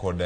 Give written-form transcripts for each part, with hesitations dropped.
Kod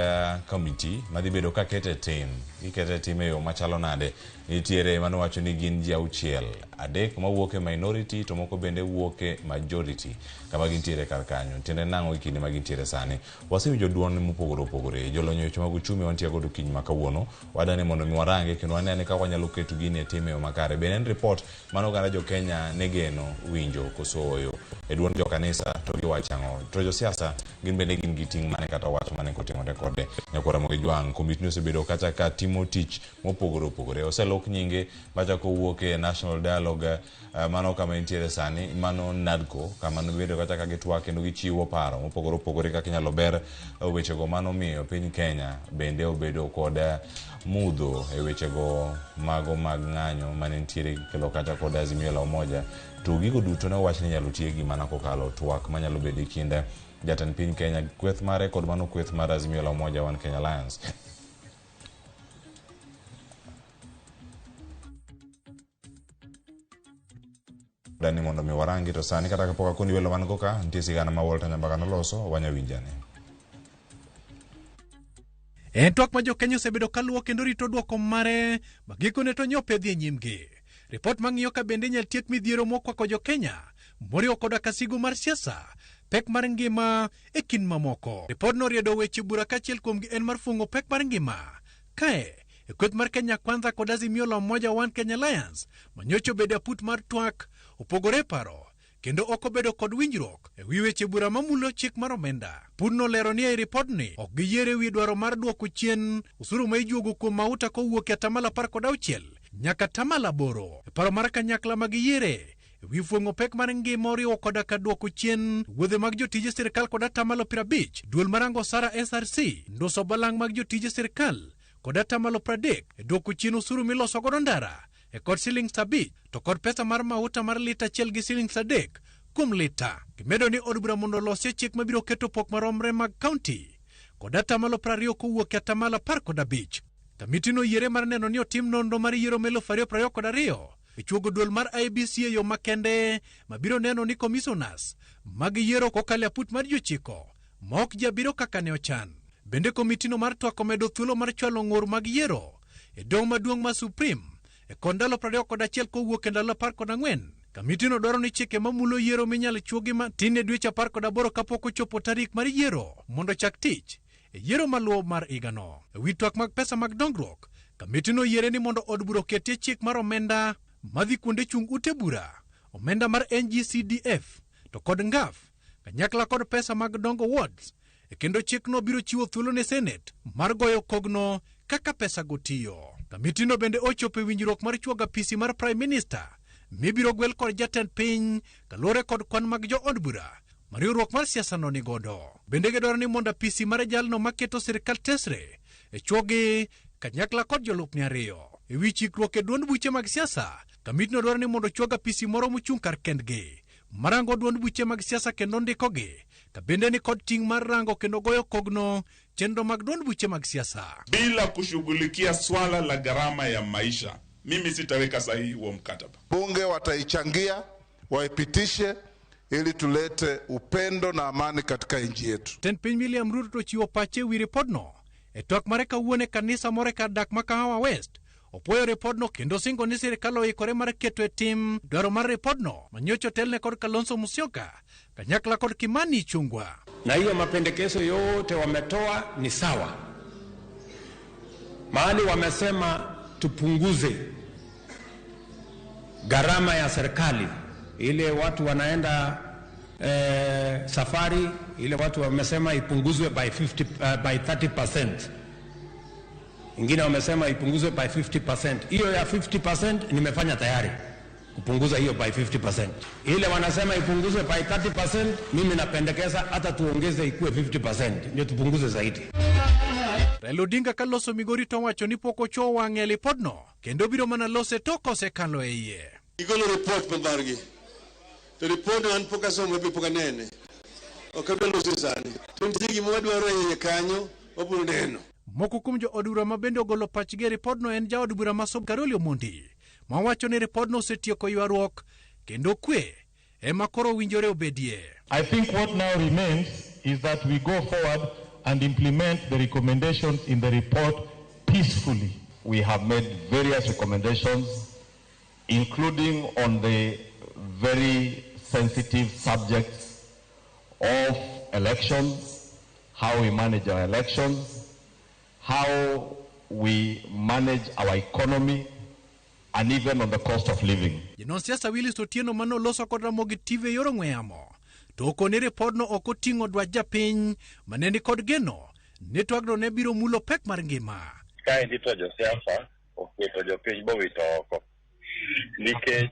committee madhi bedo ka kete tim, gikete tim e yo machalo nade. Nitiere mane wacho ni gin ji auchiel, adek mawuok e minority to moko bende wuok e majority kama gintiere kar kanyo. Tiende nang'o e kinde ma gintiere sani? Wasewinjo duond mopogore opogore. Jolony e weche mag uchumi wantie godo kiny ma kawuono. Wadani mondo mi warange kendo wane ane kaka wanyalo keto gini e tim e yo makare. Bende en report mane oganda jo Kenya ne geno winjo koso ooyo? E duond jo kanisa to giwacho ang'o? To josiasa gin bende gin gi ting' mane kata wach mane kotimore kode? Nyakwar Ramogi Jwang', komitini osebedo kacha ka timo tich mopogore opogore. Oselok nyinge machako wuok e National Dialogue mano kama entiere sani, mano NADCO, kama nobedo kacha ka gitwak kendo gichiwo paro mopogore opogore kaka inyalo ber wechego mano miyo piny Kenya bende obedo kod mudho e wechego mago mag ng'anyo mane nitiere kelo kacha kod Azimio la Umoja. To gigo duto ne owach ni inyalo tiekgi mana kokalo twak manyalo bedo e kind jatend piny Kenya gi kweth mare kod mano kweth mar Azimio la Umoja One Kenya Alliance. Dani mondo mi warangi to sani kata kapok akoni welo man go ka nitie sigana ma Walter Nyambaga noloso wanya winjane. En twak ma jokenya osebedo kaluwo kendo rito dwoko mare ma gikone to nyopedhi e nyimgi. Ripot mang'iyo ka bende inyal tiek midhiero mokwako jokenya moriwo koda ka sigu mar siasa, pek mar ngima e kind mamoko. Ripodno oriedo weche bura kaachiel kuomgi en mar fuong'o pek mar ngima kae e kweth mar Kenya Kwanza kod Azimio la Umoja One Kenya Alliance manyocha obedo aput mar twak opogore e paro kendo ok obedo kod winjruok e wi weche bura mamulo chik mar omenda. Pudno olero ni ei ripodni ok giyiere wi dwaro mar duoko chien osuru ma ijuogo kuom mauta kowuok e atamalo 16 nyaka atamalo 8. E paro mar kanyakla ma giyiere e wi fuong'o pek mar ngima oriwo koda ka duoko chien wuodhe mag jotije sirkal kod atamalo 50, duol marango osara SRC, nduso balang' mag jotije sirkal kod atamalo 30 e duoko chien osuru miloso godo ndara e kod siling 5 to kod pesa mar mauta mar lita achiel gi siling 3 kuom lita. Gimedo ni od bura mondo olosie chik mabiro keto pok maromre mag kaunti kod atamalo 20 kowuok e atamalo 15. Kamitino yiere mar neno ni otim nonro mar yiero ma 2022 e chuogo duol mar IEBC e yo makende mabiro neno ni commissioners mag yiero kokalo e aput mar ji ochiko ma ok ji abiriyo kaka ne ochan. Bende komitino mar twak omedo thuolo mar chwalo ng'ur mag yiero e doho maduong' ma Supreme e kod ndalo 21 kowuok e ndalo 14. Kamitino dwaro ni chike mamulo yiero minyal chuogi matin e dweche 18 kapok ochopo tarik mar yiero mondo ochak tich e yiero maluwo mar higano. E wi twak mag pesa mag dongruok, kamitino oyiere ni mondo od bura oketie chik mar omenda madhi kuonde chung' ute bura, omenda mar NGCDF to kod NGAF kanyakla kod pesa mag dongo wards e kendo chikno biro chiwo thuolo ne Senate mar goyo kogno kaka pesago tiyo. Kamitino bende ochopo e winjruok mar chuogo apisi mar Prime Minister mibiro gwel kod jatend piny kaluwore kod kwan mag jo od bura ma riwruok mar siasa no nigodo. Bende gidwaro ni mondo apisi mar jalno maketo sirkal tesre e chuogi kanyakla kod jolupne ariyo. E wi chikruok e duond buche mag siasa, kamitino dwaro ni mondo ochuog apisi moro mochung' kar kendgi marango duond buche mag siasa kendo ndikogi ka bende ni kod ting' mar rango kendo goyo kogno chenro mag duond buche mag siasa. Bila kushughulikia swala la gharama ya maisha, mimi sitaweka sahihi huo mkataba. Bunge wataichangia waipitishe ili tulete upendo na amani katika nchi yetu. Jatend piny William Ruto to ochiwo pache e wi ripodno e twak mare kawuono e kanisa moro e kar dak ma Kahawa West. Opuoyo ripodno kendo osingo ni sirkal oikore mar keto e tim dwaro mar ripodno manyocha otelne kod Kalonzo Musyoka kanyakla kod Kimani Ichung'wa. Na hiyo mapendekezo yote wametoa ni sawa. Mahali wamesema tupunguze gharama ya serikali, ile watu wanaenda safari, ile watu wamesema ipunguzwe by 50, by 30%. Ingine wamesema ipunguzwe by 50%. Hiyo ya 50% nimefanya tayari kupunguza hiyo by 50%. Ile wanasema ipunguzwe by 30%, mimi napendekeza hata tuongeze ikuwe 50% ndio tupunguze zaidi. Raila Odinga kaloso Migori to wacho ni pok ochuo wang'e e lipodno kendo biro mana lose tok osekalo e iye. Gigolo report ma margi. To report an pok asomo be pok anene. Ok adwa lose sani. To nitie gima wadwaro e iye kanyo, wabiro neno. Moko kuom jo od bura ma bende ogolo pachgi e ripodno en jaod bura ma Sub Karoli Omondi ma wacho ni ripodno osetieko ywaruok kendo kwe ema koro owinjore obedie. I think what now remains is that we go forward and implement the recommendations in the report peacefully. We have made various recommendations, including on the very sensitive subjects of elections, how we manage our elections, how we manage our economy, and even on the cost of living. Janon siasa Willis Otieno manoloso kod Ramogi TV e yor ong'we yamo to okoni ripodno ok oting'o dwach japiny mane ni kod geno ni twagno ne biro mulo pek mar ngima. Kaendi to josiasa oketo jopiny bowito oko nikech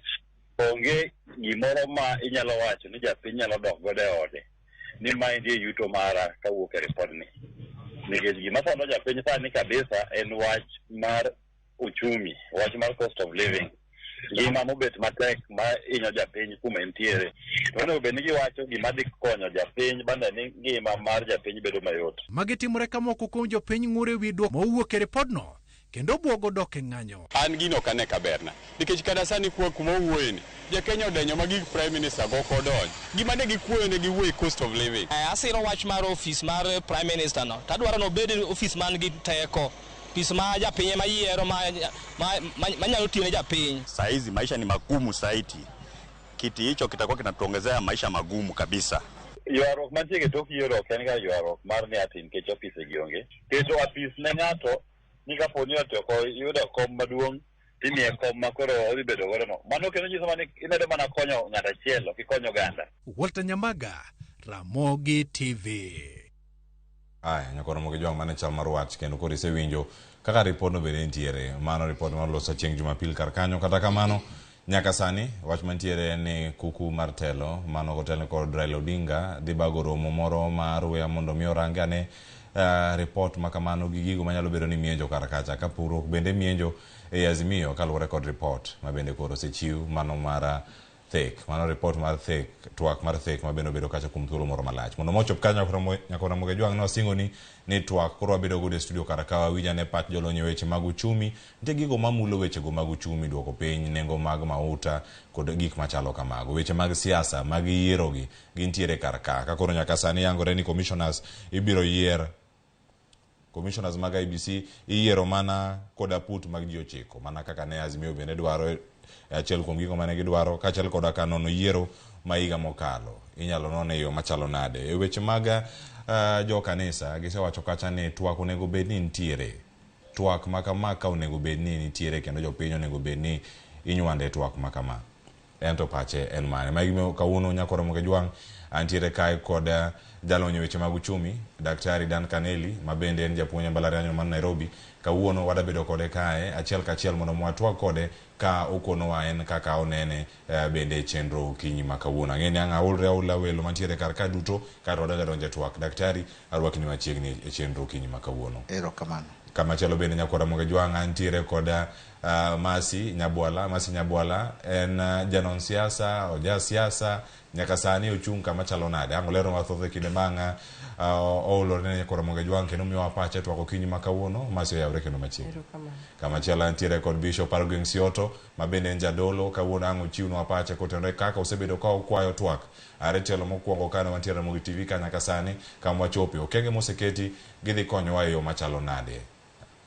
onge gimoro ma inyalo wacho ni japiny nyalo dok godo e ode ni maendi e yuto mara kawuok e ripodni, nikech gima sando japiny sani kabisa en wach mar uchumi, wach mar cost of living, ngima mobet matek ma hinyo japiny kuma entiere. To onego bed ni giwacho gima dhi konyo japiny bende ni ngima mar japiny bedo mayot. Magi timore ka moko kuom jopiny ng'ur e wi dwoko mowuok e ripodno kendo bwogo dok e ng'anyo. An gino ok ane ka berna nikech kata sani kuwa kuma owuoyeni jakenya odenyo ma gik prime minister go ok odonj gima ne gikuoyo ne giwuoye cost of living. Asiro wach mar ofis mar prime minister no tadwaro ni obed ofis man gi teko, ofis ma japiny ema yiero manyalo tiyo ne japiny. Saizi maisha ni magumu zaidi, kiti hicho kitakuwa kinatuongezea maisha magumu kabisa. Ywaruok mantie e tok yiero ok en ga ywaruok mar ni ati nikech ofise gi onge. Keto apis ne ng'ato ni kapo ni ati ok oyudo kom maduong' timiye kom ma koro odhi bedo godo no. Mano kendo nyiso mana ni imedo mana konyo ng'ato achiel, ok ikonyo oganda. Walter Nyamaga, Ramogi TV. Aya, nyakoro mogi jwang' mane chal mar wach kendo koro isewinjo kaka ripodno bende nitiere. Mano ripod mar loso chieng' Jumapil kar kanyo. Kata kamano, nyaka sani wach mantiere en ni kuku mar telo mano kotelne kod Raila Odinga dhi bago romo moro mar weya mondo mi orang ane report ma kamano gi gigo manyalo bedo ni mienjo kar kacha ka purruok bende mienjo e Azimio kaluwore kod report ma bende koro osechiw mano mar thek, mano report mar thek, twak mar thek ma bende obedo kacha kuom thuolo moro malach. Mondo mochop kanyo nyaka Ramogi Jwang' nosingo ni twak koro wabedo godo e studio kar ka wawinj ane pach jolony e weche mag uchumi. Nitie gigo mamulo wechego mag uchumi, duoko piny nengo mag mauta kod gik machalo kamago. Weche mag siasa mag yierogi gintiere kar ka. Ka koro nyaka sani yangore ni commissioners ibiro yier, commissioners mag IEBC iyiero mana kod aput mag ji 9 mana kaka ne Azimio bende dwaro achiel kuom gigo mane gidwaro kaachiel koda ka nono yiero ma higa mokalo inyalo none e yo machalo nade. E weche mag jo kanisa gisewacho kacha ni twak onego bed ni nitiere, twak ma kama ka onego bed ni nitiere kendo jopiny onego bed ni inywande twak ma kama. En to pache en mane? Ma gima kawuono nyakoro Ramogi Jwang' antiere kae kod jalony e weche mag uchumi Daktari Dan Kaneli ma bende en japuonj e mbalariany mar Nairobi. Kawuono wadabedo kode kae achiel kachiel mondo watwag kode ka okonowa en kaka onene bende chenro okinyi ma kawuono. Ang'e ni ang' aulre aula welo mantiere kar ka duto kaeto wadonjo adonja e twak. Daktari, arwakni machiegni e chenro okinyi ma kawuono. Erokamano. Kamachielo bende nyakoro Ramogi Jwang' antiere kod Masi Nyabwala. Masi Nyabwala en janon siasa, oja siasa, nyaka sani ochung' kama chalo nade. Ang' olero mathoth e kinde ma oulore ne nyakoro Ramogi Jwang' kendo miyowa pache twak okinyi ma kawuono. Masi oyawre kendo machiegni. Kamachielo antiere kod Bishop Argwings Sioto ma bende en jadolo. Kawuono ang' ochiwnwa pache kotenore kaka osebedo ka okwayo twak are tielo mokwongo kane wantiere Ramogi TV ka nyaka sani kama wachope. Okenge moseketi gidhi konyowa e yo machalo nade.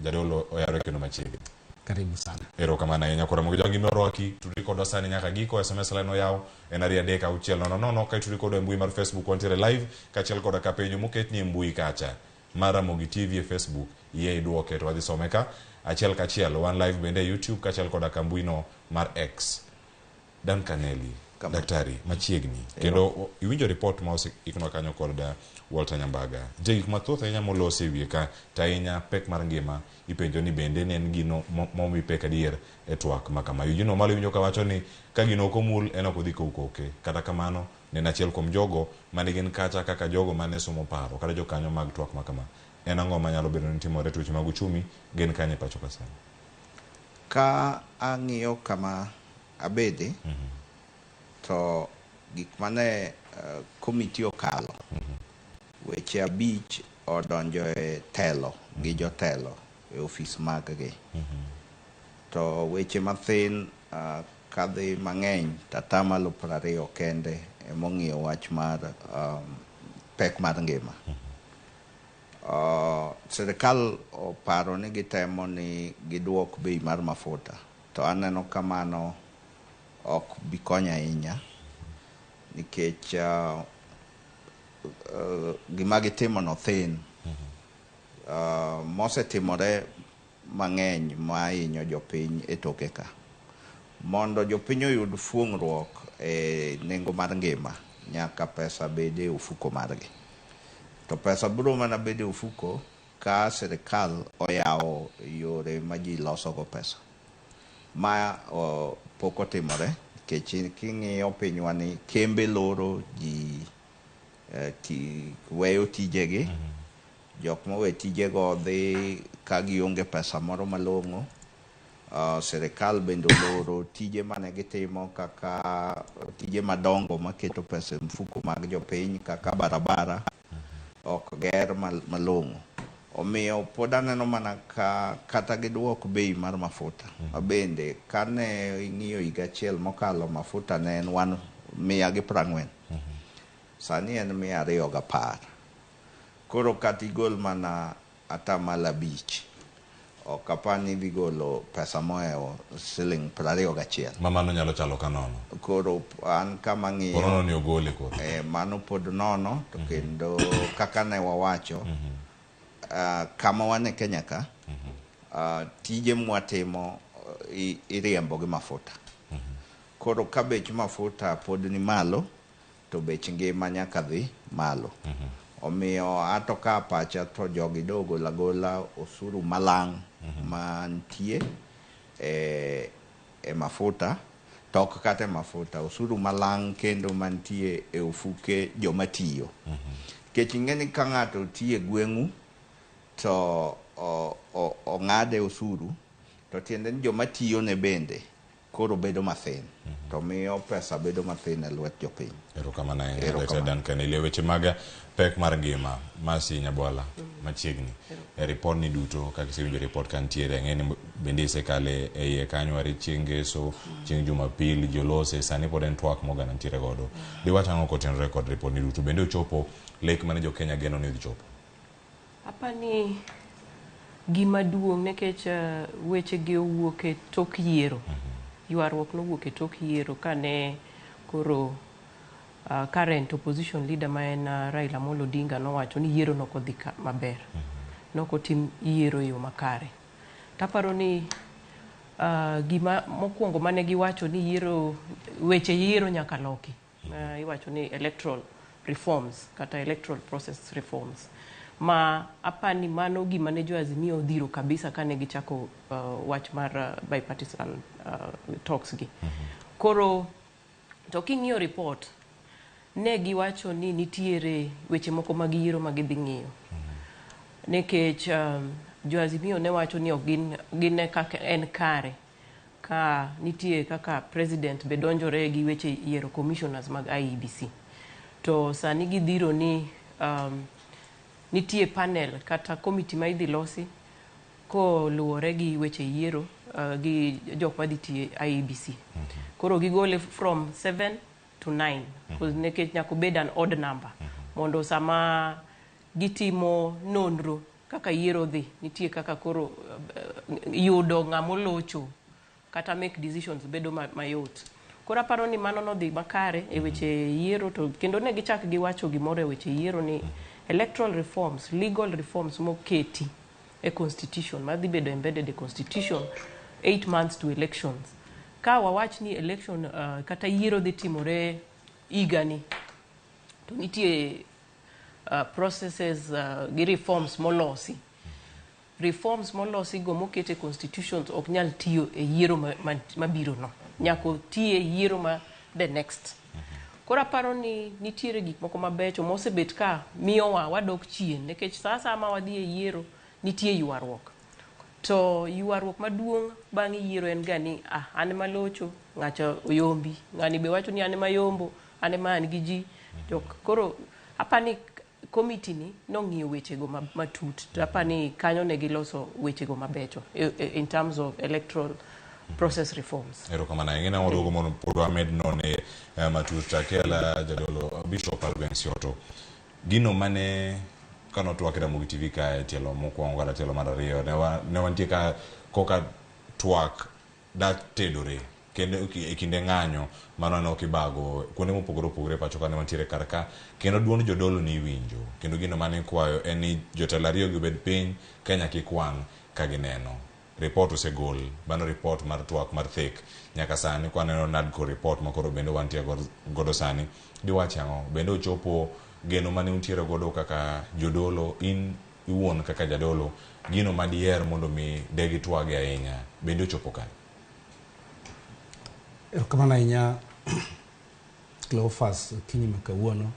Jadolo oyawre kendo machiegni. Karibu sana. Erokamano ahinya koro Ramogi Jwang' gima orwaki tudri kodwa sani nyaka giko. SMS line oyaw en 2 3 6 0 0 ka itudri kodwa e mbui mar Facebook wantiere live kaachiel koda ka penjo moketni e mbui kacha mar Ramogi TV e Facebook yie idwoke to wadhi some ka achiel kachiel. Wan live bende e YouTube kaachiel koda ka mbui no mar X. Dan Kaneli, daktari machiegni kendo iwinjo report ma oseiknwa kanyo kod Walter Nyambaga. Nitie gik mathoth ahinya molos e wiye ka to ahinya pek mar ngima ipenjo ni bende ne en gino momi pek adier e twak ma kama. Eugene Wamalwa iwinjo kawacho ni ka gino ok omul en ok odhi kow koke. Kata kamano ne en achiel kuom jogo mane gin kacha kaka jogo mane somo paro kata jokanyo mag twak ma kama. En ang'o manyalo bedo ni timore tuoche mag uchumi gin kanye e pacho ka sani? Ka ang'iyo kama abede to gik mane komiti okalo weche 5 odonjo e telo gi jotelo e ofis mag gi. To weche mathin kadhi mang'eny to 20% kende emong'iyo wach mar pek mar ngima. Sirikal oparo ni gitemo ni giduok bei mar mafuta to aneno ka mano ok bi konyo ahinya nikech gima gitimo no thin. Mosetimore mang'eny ma hinyo jopiny e toke ka. Mondo jopiny oyud fuong'ruok e nengo mar ngima, nyaka pesa bed e ofuko margi. To pesa biro mana bedo e ofuko ka sirikal oyawo yore ma ji losogo pesa. Ma pok otimore nikech king'iyo pinywa ni kembe loro ji weyo tijegi. Jok mowe tijego dhi ka gionge pesa moro malong'o. Sirikal bende oloro tije mane gitimo kaka tije madongo maketo pesa e mfuko mag jopiny kaka barabara ok ger malong'o. Omiyo pod aneno mana ka kata giduok bei mar mafuta. Ma bende kane ing'iyo higa achiel mokalo mafuta ne en 140. Sani en 210. Koro kata igol mana 5%, ok apar ni idhi golo pesa mohewo siling 21. Ma mano nyalo chalo ka nono. Koro an kama ng'iyo Koro nono ni ogole koro. Mano pod nono to kendo kaka ne wawacho kama wan e Kenya ka tije mwatimo iriembo gi mafuta. Koro ka bech mafuta pod ni malo to bech ngima nyaka dhi malo. Omiyo ato ka pacha to jogi dogolo agola osuru malang' mantie e mafuta to ok kata e mafuta, osuru malang' kendo mantie e ofuke joma tiyo. Nikech ing'e ni ka ng'ato tiyo e gweng'u to ong'ade osuru to tiende ni joma tiyo ne bende koro bedo mathin to miyo pesa bedo mathin e lwet jopiny. Erokamano ahinya Dr. Duncan Elia. Weche mag pek mar ngima Mercy Nyabwala machiegni e ripod ni duto kaka isewinjo ripod ka nitiere ang'e ni bende isekale e iye kanyo are chieng' ngeso chieng' Jumapil ji olose sani pod en twak ma oganda nitiere godo. Diwach ang'o kotenore kod ripod ni duto bende ochopo lek mane jo Kenya geno ni odhi chopo? Apani gima duong' nikech weche gi owuok e tok yiero. Ywaruok nowuok e tok yiero kane koro current opposition leader ma en Raila Amolo Odinga nowacho ni yiero nok odhi maber. Nok otim yiero e yo makare. Taparo ni gima mokwongo mane giwacho ni yiero weche yiero nyaka loki. Iwacho ni electoral reforms kata electoral process reforms ma apani mano gima ne jo Azimio odhiro kabisa kane gichako wach mar bipartisan talks gi. Koro to king'iyo report ne giwacho ni nitiere weche moko mag yiero ma gidhi ng'iyo. Nikech jo Azimio ne wacho ni ok gin kaka en kare ka nitie kaka president be donjore gi weche yiero commissioners mag IEBC. To sani gidhiro ni nitie panel kata committee ma idhi losi koluwore gi weche yiero gi jok madhi tiyo IEBC. Koro gigole from 7 to 9 nikech nyaka obed an odd number mondo sama gitimo nonro kaka yiero dhi nitie kaka koro yudo ng'amolocho kata make decisions bedo mayot. Koro aparo ni mano nodhi makare e weche yiero to kendo ne gichak giwacho gimoro e weche yiero ni electoral reforms, legal reforms moketi e constitution madhi bedo embedded e constitution 8 months to elections. Ka wawach ni election kata yiero dhi timore higani to nitie processes gi reforms molosi. Reforms molosi go moket e constitutions ok nyal tiyo e yiero mabiro no. Nyaka oti e yiero ma the next. Koro aparo ni nitiere gik moko mabecho mosebet ka miyowa wadok chien nikech sa asaya ma wadhi e yiero nitie ywaruok. To ywaruok maduong' bang' yiero en ga ni an ema alocho, ng'acha oyombi, ng'ani be wacho ni an ema ayombo, an ema an gi ji. Koro apani committee ni nong'iyo wechego matut to apani kanyo ne giloso wechego mabecho in terms of electoral process reforms. Erokamano ahinya. Ng'e waduogo mondo pod wamed none matut. Takela jadolo Bishop Alvin Sioto, gino mane Kane otwak e Ramogi TV kae tielo mokwongo kata tielo mar ariyo, ne wa- ne wantie ka koka twak da tedore kendo e kinde ng'anyo mano ne ok ibago kuonde mopogore opogore e pacho ka ne wantiere kar ka kendo duond jodolo ne iwinjo kendo gino mane ikwayo en ni jotelo ariyo gi obed piny Kenya kik wang' ka gineno Report osegol, mano report mar twak mar thek. Nyaka sani kwaneno NADCO report ma koro bende wantie godo sani, diwach ang'o? Bende ochopo geno mane untiere godo kaka jodolo, in iwuon kaka jadolo, gino ma diher mondo mi de gitwage ahinya, bende ochopo kare? Erokamano ahinya Cleophas okinyi ma kawuono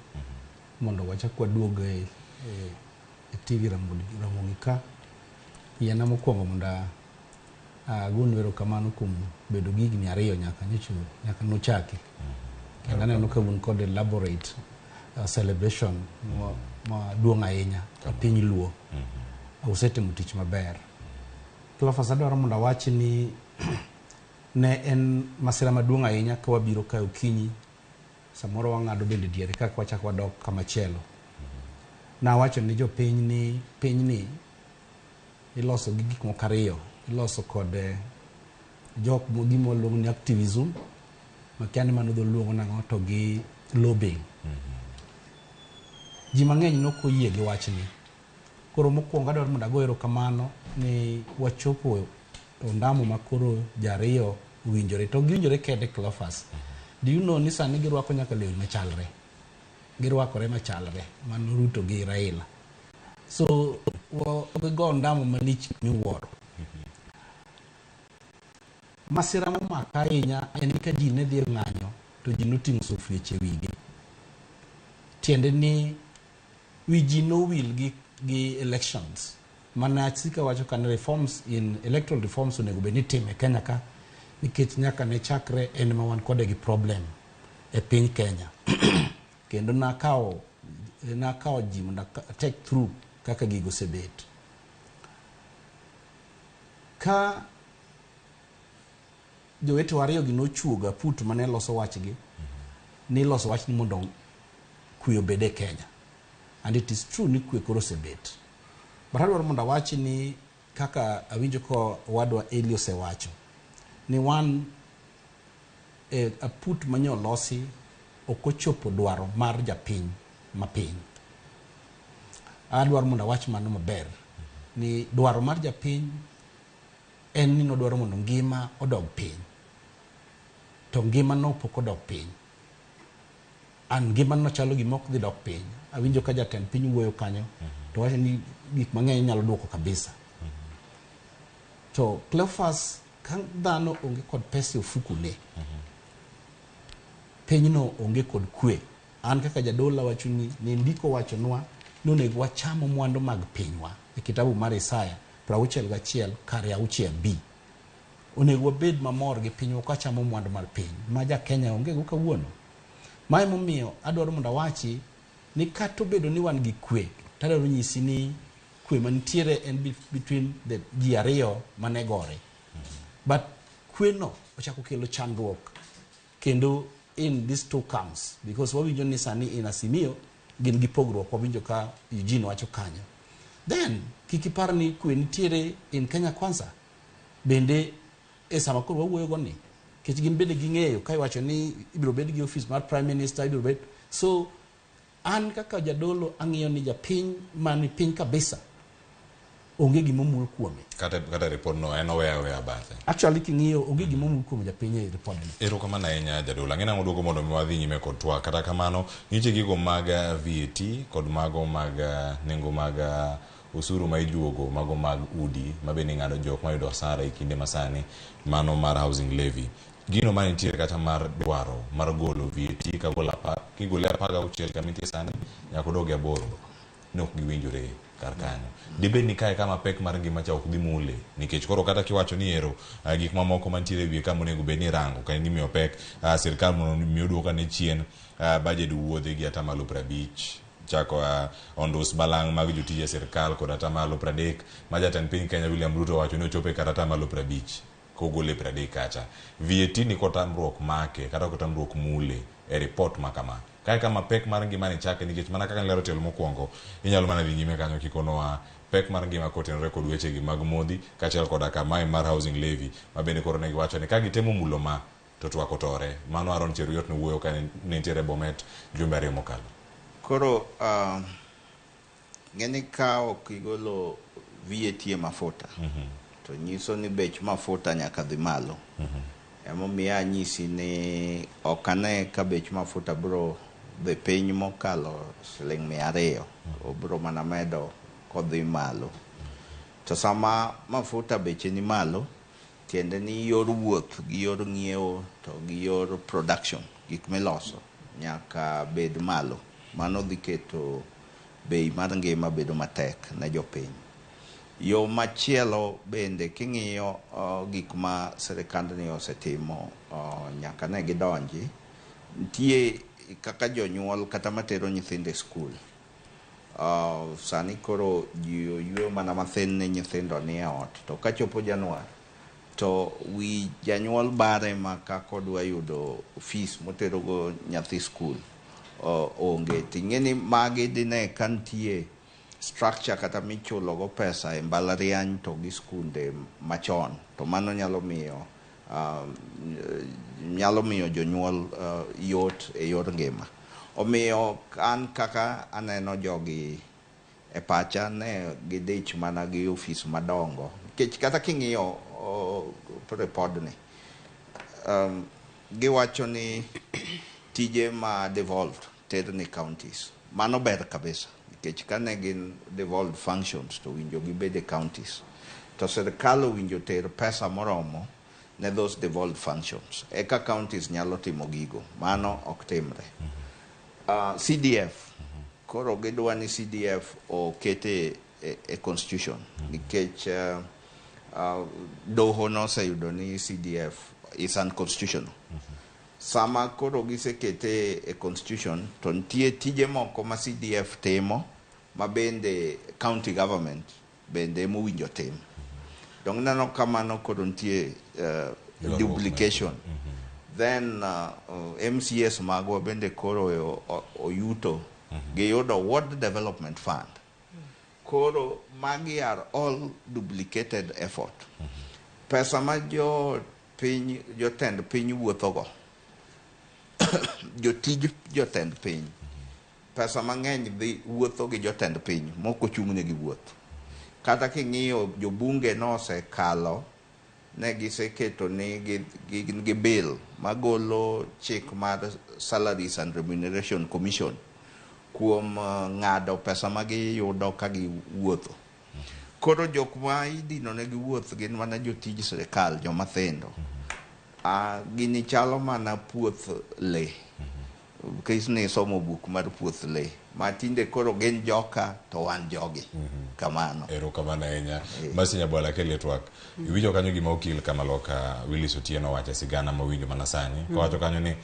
mondo wachak waduog e, e, e TV Ramogi, Ramogi ka. Yiena mokwongo mondo agonu erokamano kuom bedo gi higni ariyo nyaka nyocha nyaka nochaki. Kendo aneno ka un kod elaborate celebration maduong' ahinya e piny Luo. Usetimo tich maber. Cleophas adwaro mondo awach ni ne en masira maduong' ahinya ka wabiro kae okinyi samoro wang'ado bende diere kaka wachako wadok kamachielo. Nawacho ni jopiny ni pinyni iloso gi gik moko ariyo. Iloso kod jok gima waluongo ni activism, makia ni mano dholuongo nang'o to gi lobbying. Ji mang'eny nok oyie gi wachni. Koro mokwongo adwaro mondo ago erokamano ni wachopo ondamo ma koro jariyo owinjore. To giwinjore kende Cleophas. Do you know ni sani girwako nyaka lewni machalre? Girwakore machalre, mano Ruto gi Raila. So gigo ondamo malich miwuoro. Masira momaka ahinya en ni ka ji ne dhi e ng'anyo to ji noting'o sufrieche e wigi. Tiende ni wi ji nowil gi, gi elections. Mana asika wacho ka ni reforms in electoral reforms onego bed ni itimo e Kenya ka nikech nyaka ne chakre en ma wan kode gi problem e piny Kenya. Kendo nakawo nakawo ji mondo a take through kaka gigo osebet. Ka jowetewa ariyo gi nochuogo aput mane loso wachgi, ni loso wachni mondo kwe obed e Kenya. And it is true ni kwe koro osebet. But adwaro mondo awachi ni kaka awinjo ka owadwa Eli osewacho ni wan e aput manye olosi ok ochopo dwaro mar japiny mapiny. Adwaro mondo awach mano maber ni dwaro mar japiny en ni nodwaro mondo ngima odog piny. To ngima no pok odok piny. An ngima no chalo gima ok dhi dok piny. Awinjo ka jatend piny wuoyo kanyo to wacho ni gik mang'eny inyalo duoko kabisa. To Cleophas ka dhano onge kod pesa e ofukune, pinyno onge kod kwe. An kaka jadolo awacho ni, ni ndiko wachonwa ni onego wacham mwandu mag pinywa e kitabu mar Isaya 61 kare 6 b. Onego wabed mamor gi pinywa ka wachamo mwandu mar piny ma ja Kenya onge go kawuono. Ma emomiyo adwaro mondo awachi ni kata obedo ni wan gi kwe, to adwaro nyisi ni kwe mantiere en between the ji ariyo mane gore. But kwe no ochako kelo chandruok kendo in these two camps because wawinjo ni sani in Azimio gin gi pogruok wawinjo ka Eugene wacho kanyo. Then kik ipar ni kwe nitiere in Kenya Kwanza bende e sama koro wawuoyo go ni nikech gin bende ging'eyo ka iwacho ni ibiro bed gi office mar prime minister ibiro bed so an kaka jadolo ang'iyo ni japiny mani piny kabisa onge gima omul kuome. Kata, kata report no en oweya aweya bathe. Actually king'iyo onge gima omul kuom japiny e report ni. Erokamano ahinya jadolo. Ang'e nang'o duogo mondo mi wadhi nyime kod twak. Kata kamano, nitie gigo mag VAT kod mago mag nengo mag osuru ma ijuogo mago mag udi ma bende ing'ado jok mayudo hasara e kinde masani mano mar housing levy. Gino ma nitiere kata mar dwaro mar golo VAT kagolo apar, kigole 16 kama intie sani nyaka odog e 8 ne ok giwinjore kar kanyo. Dibed ni kae kama pek mar ngima cha ok dhi mule nikech koro kata kiwacho ni ero gik mamoko mantiere e wiye ka monego bed ni irango ka imiyo pek sirkal mondo mi oduok ane chien budget wuodhe gi atamalo 50 chako ondus balang' mag jotije sirkal kod atamalo 30 ma jatend piny Kenya William Ruto owacho ni ochopo e kar atamalo 50 kogole 30 kacha. VAT ni kotamruok make kata kotamruok mule e report ma kama. Kae kama pek mar ngima ni chake nikech mana kaka nilero tielo mokwongo, inyalo mana dhi nyime kanyo kikonowa pek mar ngima kotenore kod wechegi mag modhi kaachiel koda ka mae mar housing levy ma bende koro ne giwacho ni ka gitemo mulo ma to twak otore. Mano Aaron Cheruiyot nowuoyo ka ne nitiere Bomet jumbe ariyo mokalo. Koro uh, ng'eni ka ok igolo VAT e mafuta to nyiso ni bech mafuta nyaka dhi malo. Emomiyo anyisi ni ok ane ka bech mafuta biro dhi piny mokalo siling 200. Obiro mana medo kodhi malo. To sama mafuta beche ni malo, tiende ni yor wuoth gi yor ng'iewo to gi yor production, gik miloso, nyaka bed malo. Mano dhi keto bei mar ngima bedo matek ne jopiny. Yo machielo bende king'iyo gik ma sirikandni osetimo nyaka ne gidonji, nitie kaka jonyuol kata matero nyithindo e skul. Sani koro ji oyueyo mana mathin ni nyithindo nie ot to kachopo Januar to wi janyuol bare ma kaka odwa yudo fees moterogo nyathi skul onge. Ting'e ni magi dine ka nitie structure kata michulogo pesa e mbalariany to gi skunde machon to mano nyalo miyo nyalo miyo jonyuol yot e yor ngima. Omiyo an kaka aneno jogi e pacha ne gidich mana gi ofis madongo nikech kata king'iyo ripodni giwacho ni tije ma devolved ter ni counties. Mano ber kabisa nikech kane gin devolved functions to winjo gibed e counties. To sirkal owinjo ter pesa moromo ne those devolved functions. Eka counties nyalo timo gigo. Mano ok timre. CDF koro gidwa ni CDF okete e constitution nikech doho noseyudo ni CDF is unconstitutional. Sama koro gisekete e constitution to nitie tije moko ma CDF timo ma bende county government bende emowinjo tim. Dong neno kamano koro nitie duplication. Then MCAs magwa bende koro oyuto giyudo Ward Development Fund. Koro magi are all duplicated effort. Pesa ma jo piny jotend piny wuothogo jotij jotend piny pesa mang'eny dhi wuotho gi jotend piny mok ochung'negi wuoth. Kata king'iyo jobunge nosekalo ne giseketo ni gin gi bill magolo chik mar Salaries and Remuneration Commission kuom ng'ado pesa ma giyudo ka giwuotho. Koro jok ma idino negi wuoth gin mana jotij sirikal joma thindo. Gini chalo mana puoth lee. Nikech nisomo buk mar puoth lee ma tinde koro gin joka to wan jogi. Kamano. Erokamano ahinya. Mercy Nyabwala keli twak. Iwinjo kanyo gima okil kamaloka Willis Otieno owacho e sigana mawinjo mana sani. Kowacho kanyo ni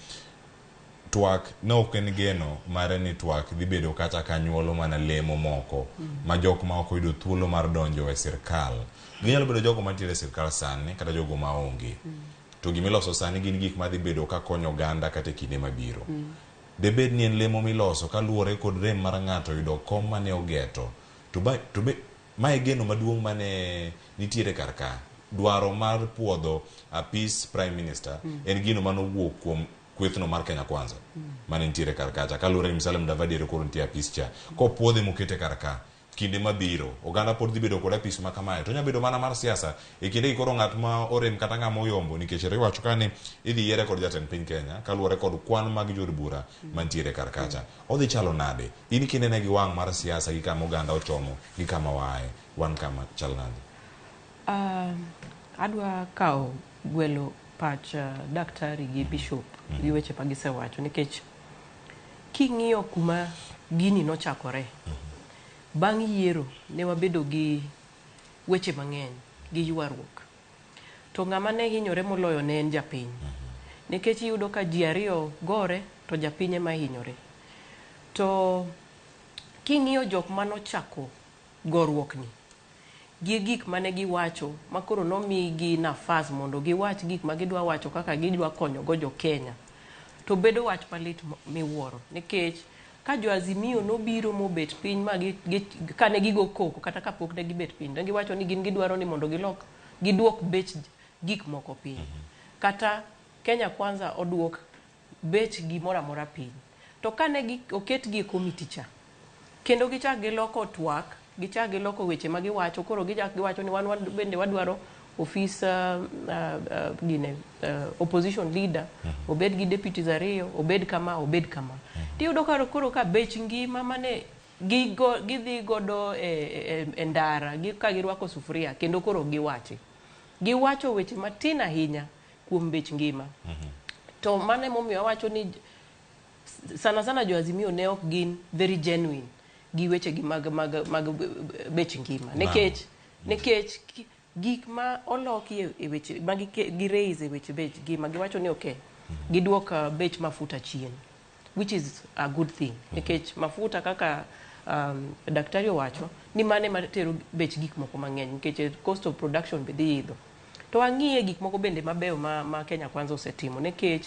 twak ne ok en geno mare ni twak dhi bedo kata ka nyuolo mana lemo moko ma jok ma ok oyudo thuolo mar donjo e sirkal. Ginyalo bedo jogo mantiere e sirkal sani kata jogo maonge. To gimiloso sani gin gik madhi bedo ka konyo oganda kata e kinde mabiro. Debed ni en lemo miloso kaluwore kod rem mar ng'ato yudo kom mane ogeto. To be mae geno maduong' mane nitiere kar ka. Dwaro mar puodho apis Prime Minister en gino manowuok kuom kwethno mar Kenya Kwanza mane nitiere kar kacha. Kaluwore ni Musalia Mudavadi ero koro nitie apis cha. Kopuodhe mokete kar ka, kinde mabiro oganda pod dhi bedo kod apis ma kamae to onyalo bedo mana mar siasa e kindegi koro ng'at ma orem kata ng'ama oyombo nikech ero iwacho ka ni idhi yiere kod jatend piny Kenya kaluwore kod kwan mag jood bura mantiere kar kacha. Odhi chalo nade? In kinene gi wang' mar siasa gi kama oganda ochomo gi kama waaye, wan kama chal nade? Adwa kawo gwelo pach daktari gi bishop gi weche ma gisewacho nikech king'iyo kuma gini nochakore bang' yiero ne wabedo gi weche mang'eny gi ywaruok to ng'ama ne hinyore moloyo ne en japiny nikech iyudo ka ji ariyo gore to japiny ema hinyore to king'iyo jok manochako goruokni gi gik mane giwacho makoro nomigi nafas mondo giwach gik ma gidwa wacho kaka gidwa konyogo jo Kenya. To bedo wach malit miwuoro nikech ka jo Azimio nobiro mobet piny ma kane gigo koko kata kapok ne gibet piny ne giwacho ni gin gidwaro ni mondo gilok giduok bech gik moko piny. Kata Kenya Kwanza oduok bech gimoro amora piny. To kane oketgi e komiti cha, kendo gichak giloko twak, gichak giloko weche ma giwacho, koro gichak giwacho ni wan bende wadwaro ofis gine opposition leader obed gi deputies ariyo, obed kama, obed kama. Tiyudo ka koro ka bech ngima mane gidhi godo e ndara ka girwako sufuria kendo koro giwachi. Giwacho weche matin ahinya kuom bech ngima. To mano emomiyo awacho ni sana sana jo Azimio ne ok gin very genuine gi weche gi mag bech ngima. Nikech gik ma oloki e weche ma gi raise e weche bech ngima, giwacho ni okay, giduok bech mafuta chien, which is a good thing. Nikech mafuta kaka daktari owacho ni mane matero bech gik moko mang'eny nikech cost of production be dhi idho. To ang'iye gik moko bende mabeyo ma Kenya Kwanza osetimo nikech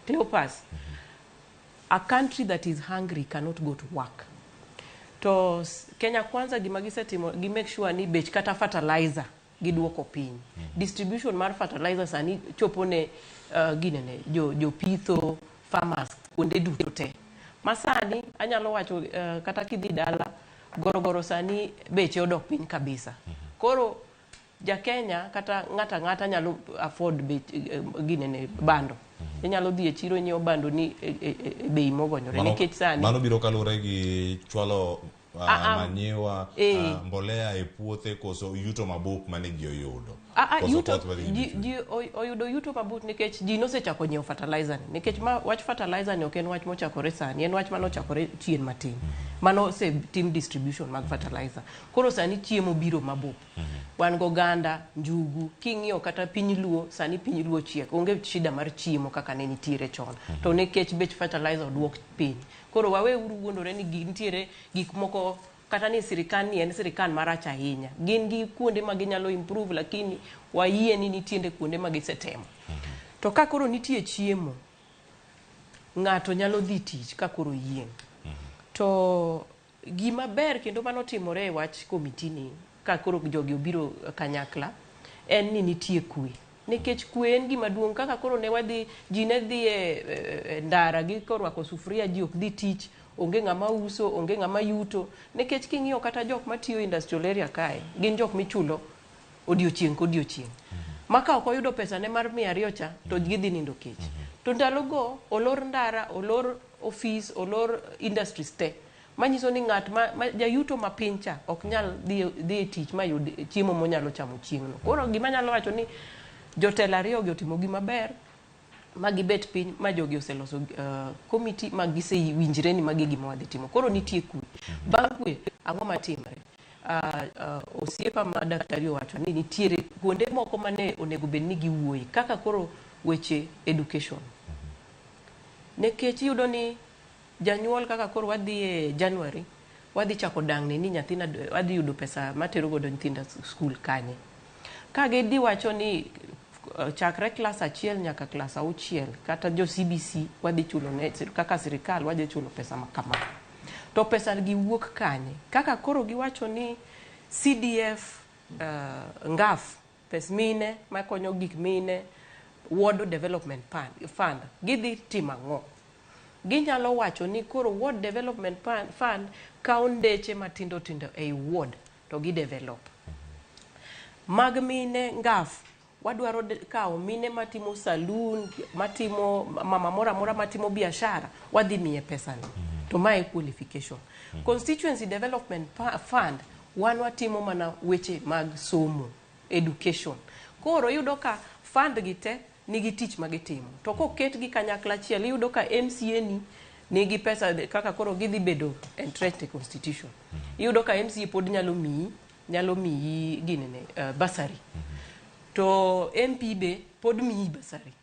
Cleopas, a country that is hungry cannot go to work. To Kenya Kwanza gima gisetimo, gi make sure ni bech kata fertilizer giduoko piny. Distribution mar fertilizer sani chopo ne ginene jopitho, farmers kuonde duto te. Masani anyalo wacho kata kidhi dala gorogoro sani beche odok piny kabisa. Koro ja Kenya kata ng'ata ng'ata nyalo afford bech ginene bando. Inyalo dhi e chiro nyiewo bando ni e bei mogonyore nikech sani mano biro kaluwore gi chwalo manyiwa, mbolea e puothe koso yuto mabup mane ji oyudo. Yuto ji oyudo yuto mabup nikech ji nosechako nyiewo fertilizer ni. Nikech ma wach fertilizer ni ok en wach mochakore sani, en wach manochakore chien matin. Mano osetim distribution mag fertilizer. Koro sani chiemo biro mabup. Wan goganda, njugu, king'iyo kata piny Luo, sani piny Luo chiek, onge shida mar chiemo kaka ne nitiere chon. To nikech bech fertilizer oduok piny. Koro wawe uru wuondore ni nitiere gik moko kata ni sirikal ni en sirikal marach ahinya. Gin gi kuonde ma ginyalo improve, lakini wayie ni nitiere kuonde ma gisetemo. To ka koro nitie chiemo, ng'ato nyalo dhi tich ka koro yieng'. To gima ber kendo manotimore e wach komiti ni ka koro jogi obiro kanyakla en ni nitie kwe. Nikech kwe en gima duong' kaka koro ne wadhi, ji ne dhi e ndara gi korwako sufuria, ji ok dhi tich, onge ng'ama uso, onge ng'ama yuto. Nikech king'iyo kata jok matiyo industrial area kae, gin jok michulo odiochieng' kodiochieng'. Ma ka ok oyudo pesa ne mar 200 cha, to gidhi nindo kech. To ndalogo olor ndara, olor ofis, olor industries te. Manyiso ni ng'at ma jayuto ma piny cha ok nyal dhi e tich mayud chiemo monyalo chamo chieng'no. Koro gima anyalo wacho ni jotelo ariyo gi otimo gima ber ma gibet piny ma jogi oseloso komiti ma gisewinjre ni magi e gima wadhi timo. Koro nitie kwe. Bang' kwe, ang'o matimre? Osiepa ma daktari owacho ni nitiere kuonde moko mane onego bed ni giwuoye kaka koro weche education. Nikech iyudo ni janyuol kaka koro wadhi e January, wadhi chako dang'ni ni nyathina wadhi yudo pesa matero godo nyithinda skul kanye. Ka gidhi wacho ni chakre klas 1 nyaka klas 6 kata jo CBC wadhi chulo ne kaka sirikal wadhi chulo pesa ma kama. To pesa gi wuok kanye? Kaka koro giwacho ni CDF NGAF, pes mine makonyo gik mine, Ward Development Fund, gidhi timo ang'o? Ginyalo wacho ni koro Ward Development Fund kawo ndeche matindo tindo ei ward to gi develop. Mag mine NGAF, wadwaro kawo mine matimo saloon, matimo mama moro amora matimo biashara, wadhi miye pesani. To mae qualification. Constituency Development Fund, wan watimo mana weche mag somo, education. Koro iyudo ka fund gi te nigi tich ma gitimo. To koketgi kanyakla achiel, iyudo ka MCA ni nigi pesa kaka koro gidhi bedo entrenched e constitution. Iyudo ka MCA pod nyalo miyi ginene, bursary. To MP be pod miyi bursary.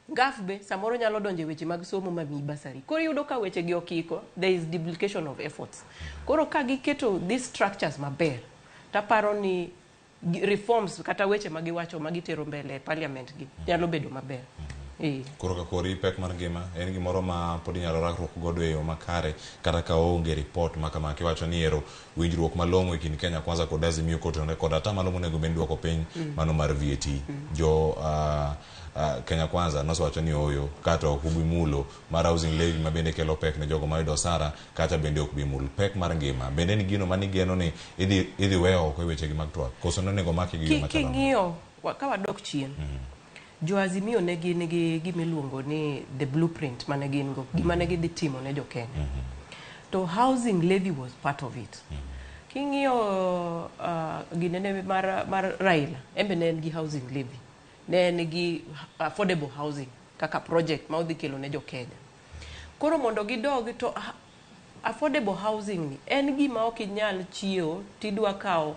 NGAF be samoro nyalo donjo e weche mag somo ma miyi bursary. Koro iyudo ka weche gi okiko, there is duplication of efforts. Koro ka giketo these structures maber, taparo ni reforms kata weche ma giwacho ma gitero mbele e parliament gi nyalo bedo maber. Koro ka kori pek mar ngima en gimoro ma pod inyalo rakruok godo e yo makare kata ka onge ripot ma kama kiwacho ni ero winjruok malong'o e kind Kenya Kwanza kod Azimio kotenore kod atamalo monego bed ni duoko piny mano mar VAT. Jo Kenya Kwanza nosewacho ni ooyo kata ok ubi mulo mar housing levy ma bende kelo pek ne jogo mayudo osara kata bende ok bi mul pek mar ngima. Bende en gino manigeno ni idhi weyo oko e wechegi mag twak koso nonego make gi yo machalo nade? King'iyo ka wadok chien, jo Azimio ne gin gi gimiluongo ni the blueprint mane gin go, gima ne gidhi timo ne jo Kenya. To housing levy was part of it. King'iyo ginene mar Raila, en be ne en gi housing levy. Ne en gi affordable housing kaka project ma odhi kelo ne jo Kenya. Koro mondo gidog to affordable housing ni en gima ok inyal chiewo tidwa kawo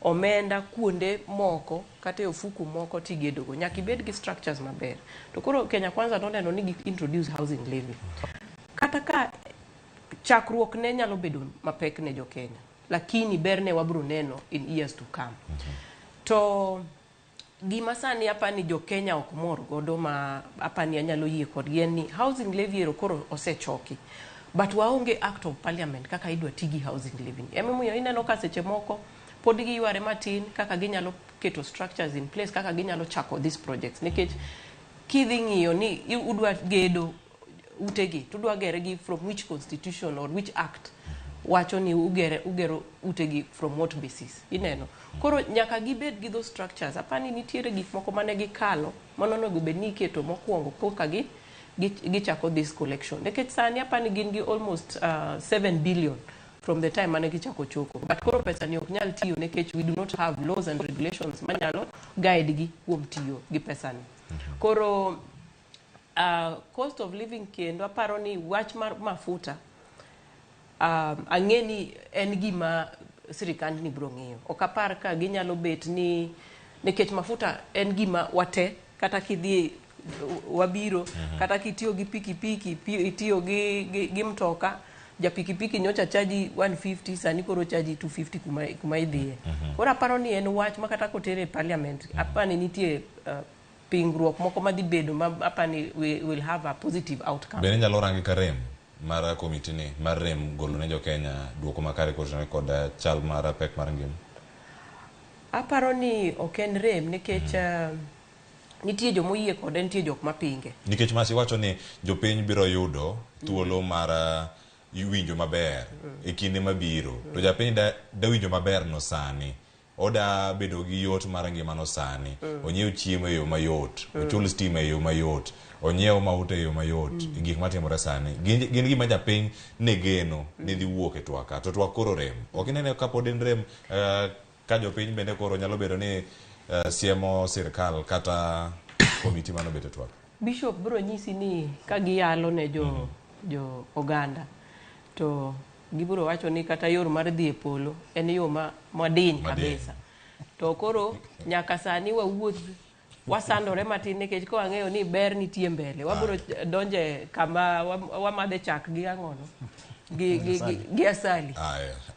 omenda kuonde moko kata e ofuku moko tigedogo. Nyaka ibed gi structures maber. To koro Kenya Kwanza noneno ni gi introduce housing levy. Kata ka chakruok ne nyalo bedo mapek ne jo Kenya, lakini berne wabro neno in years to come. To gima sani apani jo Kenya ok mor godo ma apani anyalo yie kodgi en ni housing levy ero koro osechoki. But waonge act of parliament kaka idwa ti gi housing levy. Emomiyo ineno ka seche moko pod giyware matin kaka ginyalo keto structures in place kaka ginyalo chako these projects. Nikech kidhi ng'iyo ni udwa gedo utegi, to udwa gere gi from which constitution or which act wacho ni ugero utegi from what basis. Ineno. Koro nyaka gibed gi those structures. Apani nitiere gik moko mane gikalo mano onego bed ni iketo mokwongo koka gichako this collection. Nikech sani apani gin gi almost 7 billion from the time mane gichako choko. But koro pesa ni ok nyal tiyo nikech we do not have laws and regulations manyalo guide gi kuom tiyo gi pesa ni. Koro cost of living kendo aparo ni wach mar mafuta ang'e ni en gima sirikand ni biro ng'iyo. Ok apar ka ginyalo bet ni nikech mafuta en gima wate kata kidhi wabiro kata kitiyo gi pikipiki itiyo gi mtoka ja pikipiki nyocha chaji 150 sani koro chaji 250 kuma idhiye. Koro aparo ni en wach ma kata kotere e parliament apani nitie pingruok moko madhi bedo ma apani we will have a positive outcome. Bende inyalo rangi ka rem mar komiti ni mar rem golo ne jo Kenya duoko makare kotenore kod chal mar pek mar ngima? Aparo ni ok en rem nikech nitie jomoyie kode, nitie jok mapinge. Nikech Masi wacho ni jopiny biro yudo thuolo mar winjo maber e kinde mabiro. To japiny da winjo maber no sani. Oda bedo gi yot mar ngima no sani. Onyiew chiemo e yo mayot, ochul stima e yo mayot, onyiew mauta e yo mayot, gik matimore sani. Gin gima japiny ne geno ni dhi wuok e twak ka. To twak koro rem. Ok inene kapod en rem ka jopiny bende koro nyalo bedo ni siemo sirkal kata komiti manobet e twak. Bishop biro nyisi ni ka giyalo ne jo oganda to gibiro wacho ni kata yor mar dhi e polo en yo madiny kabisa. To koro nyaka sani wawuoth wasandore matin nikech ka wang'eyo ni ber nitie mbele wabiro donje kama wamadhe chak gi ang'ono gi asali.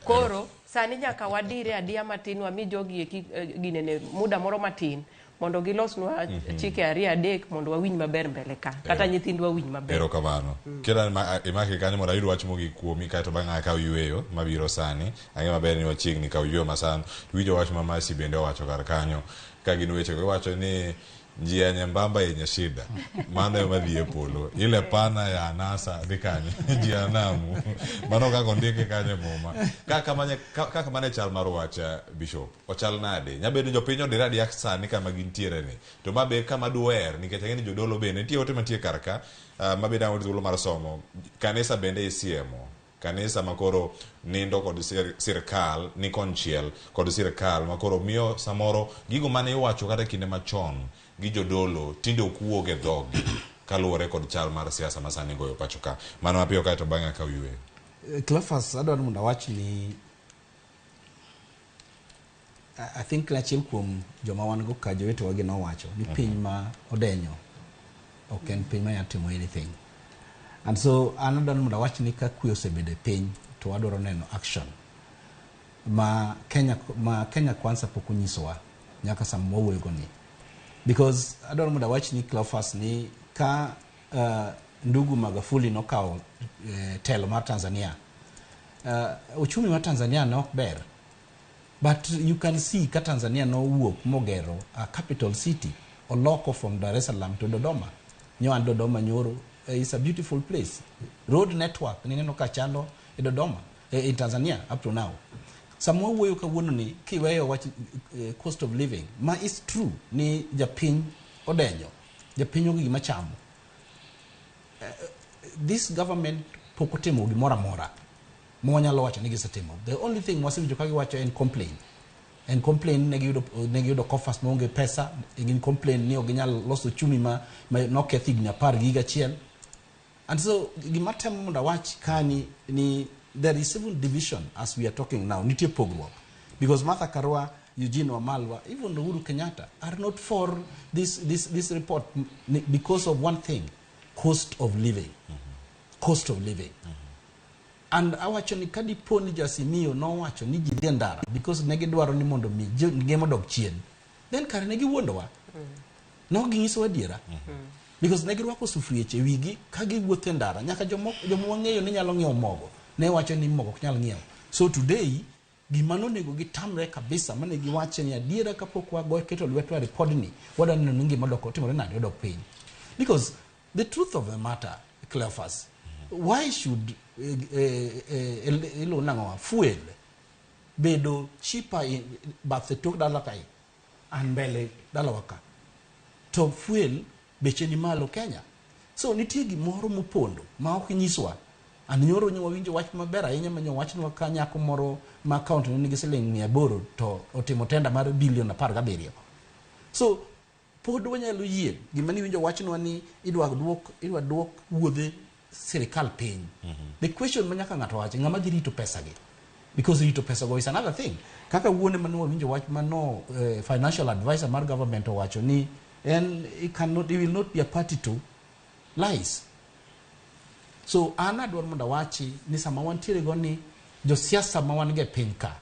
Koro sani nyaka wadire adiya matin wami jogi eki ginene muda moro matin mondo gilosnwa chike ariyo adek mondo wawinj maber mbele ka kata nyithindwa winj maber. Erokamano. Kira imaki kanyo mondo ayud wach mogik kuomi kaeto bang'e akaw yweyo mabiro sani. Ang'e maber ni wachiegni kaw yweyo masani. Winjo wach ma Masi bende owacho kar kanyo ka gin weche giwacho ni njia nyembamba yenye shida mano ema dhi e polo, ile pana ya anasa dhi kanye njia namu mano kaka ondike kanyo e muma. Kaka mane chal mar wach Bishop ochal nade? Nyabedo ni jopiny odire adiya sani kama gintiere ni to ma be kama duer nikech ang'e ni jodolo bende nitie ote mantie kar ka ma bende ang' thuolo mar somo. Kanisa bende isiemo kanisa makoro nindo kod sirkal ni konchiel kod sirkal makoro miyo samoro gigo mane iwacho kata kinde machon gi jodolo tinde ok wuog e dhogi kaluwore kod chal mar siasa ma sani goyo pacho ka. Mano mapiyo kaeto bang'e akaw yweyo. Cleophas, adwaro mondo awach ni I think achiel kuom joma wan go ka jowetewa gi nowacho ni piny ma odenyo ok en piny manyalo timo anything. And so an adwaro mondo awach ni ka kwe osebedo e piny to wadwaro neno action ma Kenya Kwanza pok onyisowa nyaka sama wawuoyo go ni. Because adwaro mondo awach ni Cleophas ni Ka ndugu Magufuli nokawo telo mar Tanzania, uchumi mar Tanzania ne ok ber. But you can see ka Tanzania nowuok mogero a capital city, oloko from Dar es Salaam to Dodoma. Nyo an Dodoma nyoro, is a beautiful place. Road network nineno ka chalo e Dodoma, in Tanzania up to now. Sama wawuoyo kawuono ni kiweyo wach cost of living, ma is true ni japiny odenyo, japiny onge gima chamo. This government pok otimo gimoro amora ma wanyalo wacho ni gisetimo. The only thing mwasewinjo ka giwacho en complain. En complain ne giyudo coffers maonge pesa, gin complain ni ok ginyal loso uchumi ma noketh higni 10 gi higa achiel. And so gima temo mondo awach kani ni there is even division as we are talking now. Nitie pogruok. Because Martha Karua, Eugene Wamalwa, even Uhuru Kenyatta are not for this report because of one thing, cost of living. Cost of living. And awacho ni kadipo ni jo-Azimio nowacho ni ji dhi e ndara because ne gidwaro ni mondo mi ngima odog chien, then kare ne giwuondowa. Ne ok ginyisowa adiera. Because ne girwako sufrieche e wigi ka giwuotho e ndara. Nyaka joma wang'eyo ni nyalo ng'iewo mogo, ne wacho ni mogo ok nyal ng'iewo. So today, gima nonego gitamre kabisa mane giwache ni adiera kapok wago keto lwetwa e ripodni, wadwa neno ni ngima odok otimore nade, odok piny. Because the truth of the matter, Cleophas, why should iluongo nang'owa, fuel bedo cheaper in bathe tok dala kae an mbele dalawa ka, to fuel beche ni malo Kenya? So nitie gimoro mopondo ma ok nyiswa. An nyoro nyo wawinjo wach maber ahinya ma nyo wachnwa ka nyako moro ma account ne nigi siling 800 to otimo tenda mar bilion 17. So pod wanyalo yie gima niwinjo wachnwa ni idwa duok wuodhe sirikal piny. The question ma nyaka ng'ato wachi, ng'ama dhi rito pesa gi? Because rito pesa go is another thing. Kaka wuone mane wawinjo wach mano financial advisor mar government owacho ni en he will not be a party to lies. So an adwaro mondo awachi ni sama wantiere go ni josiasa ma wan go e piny ka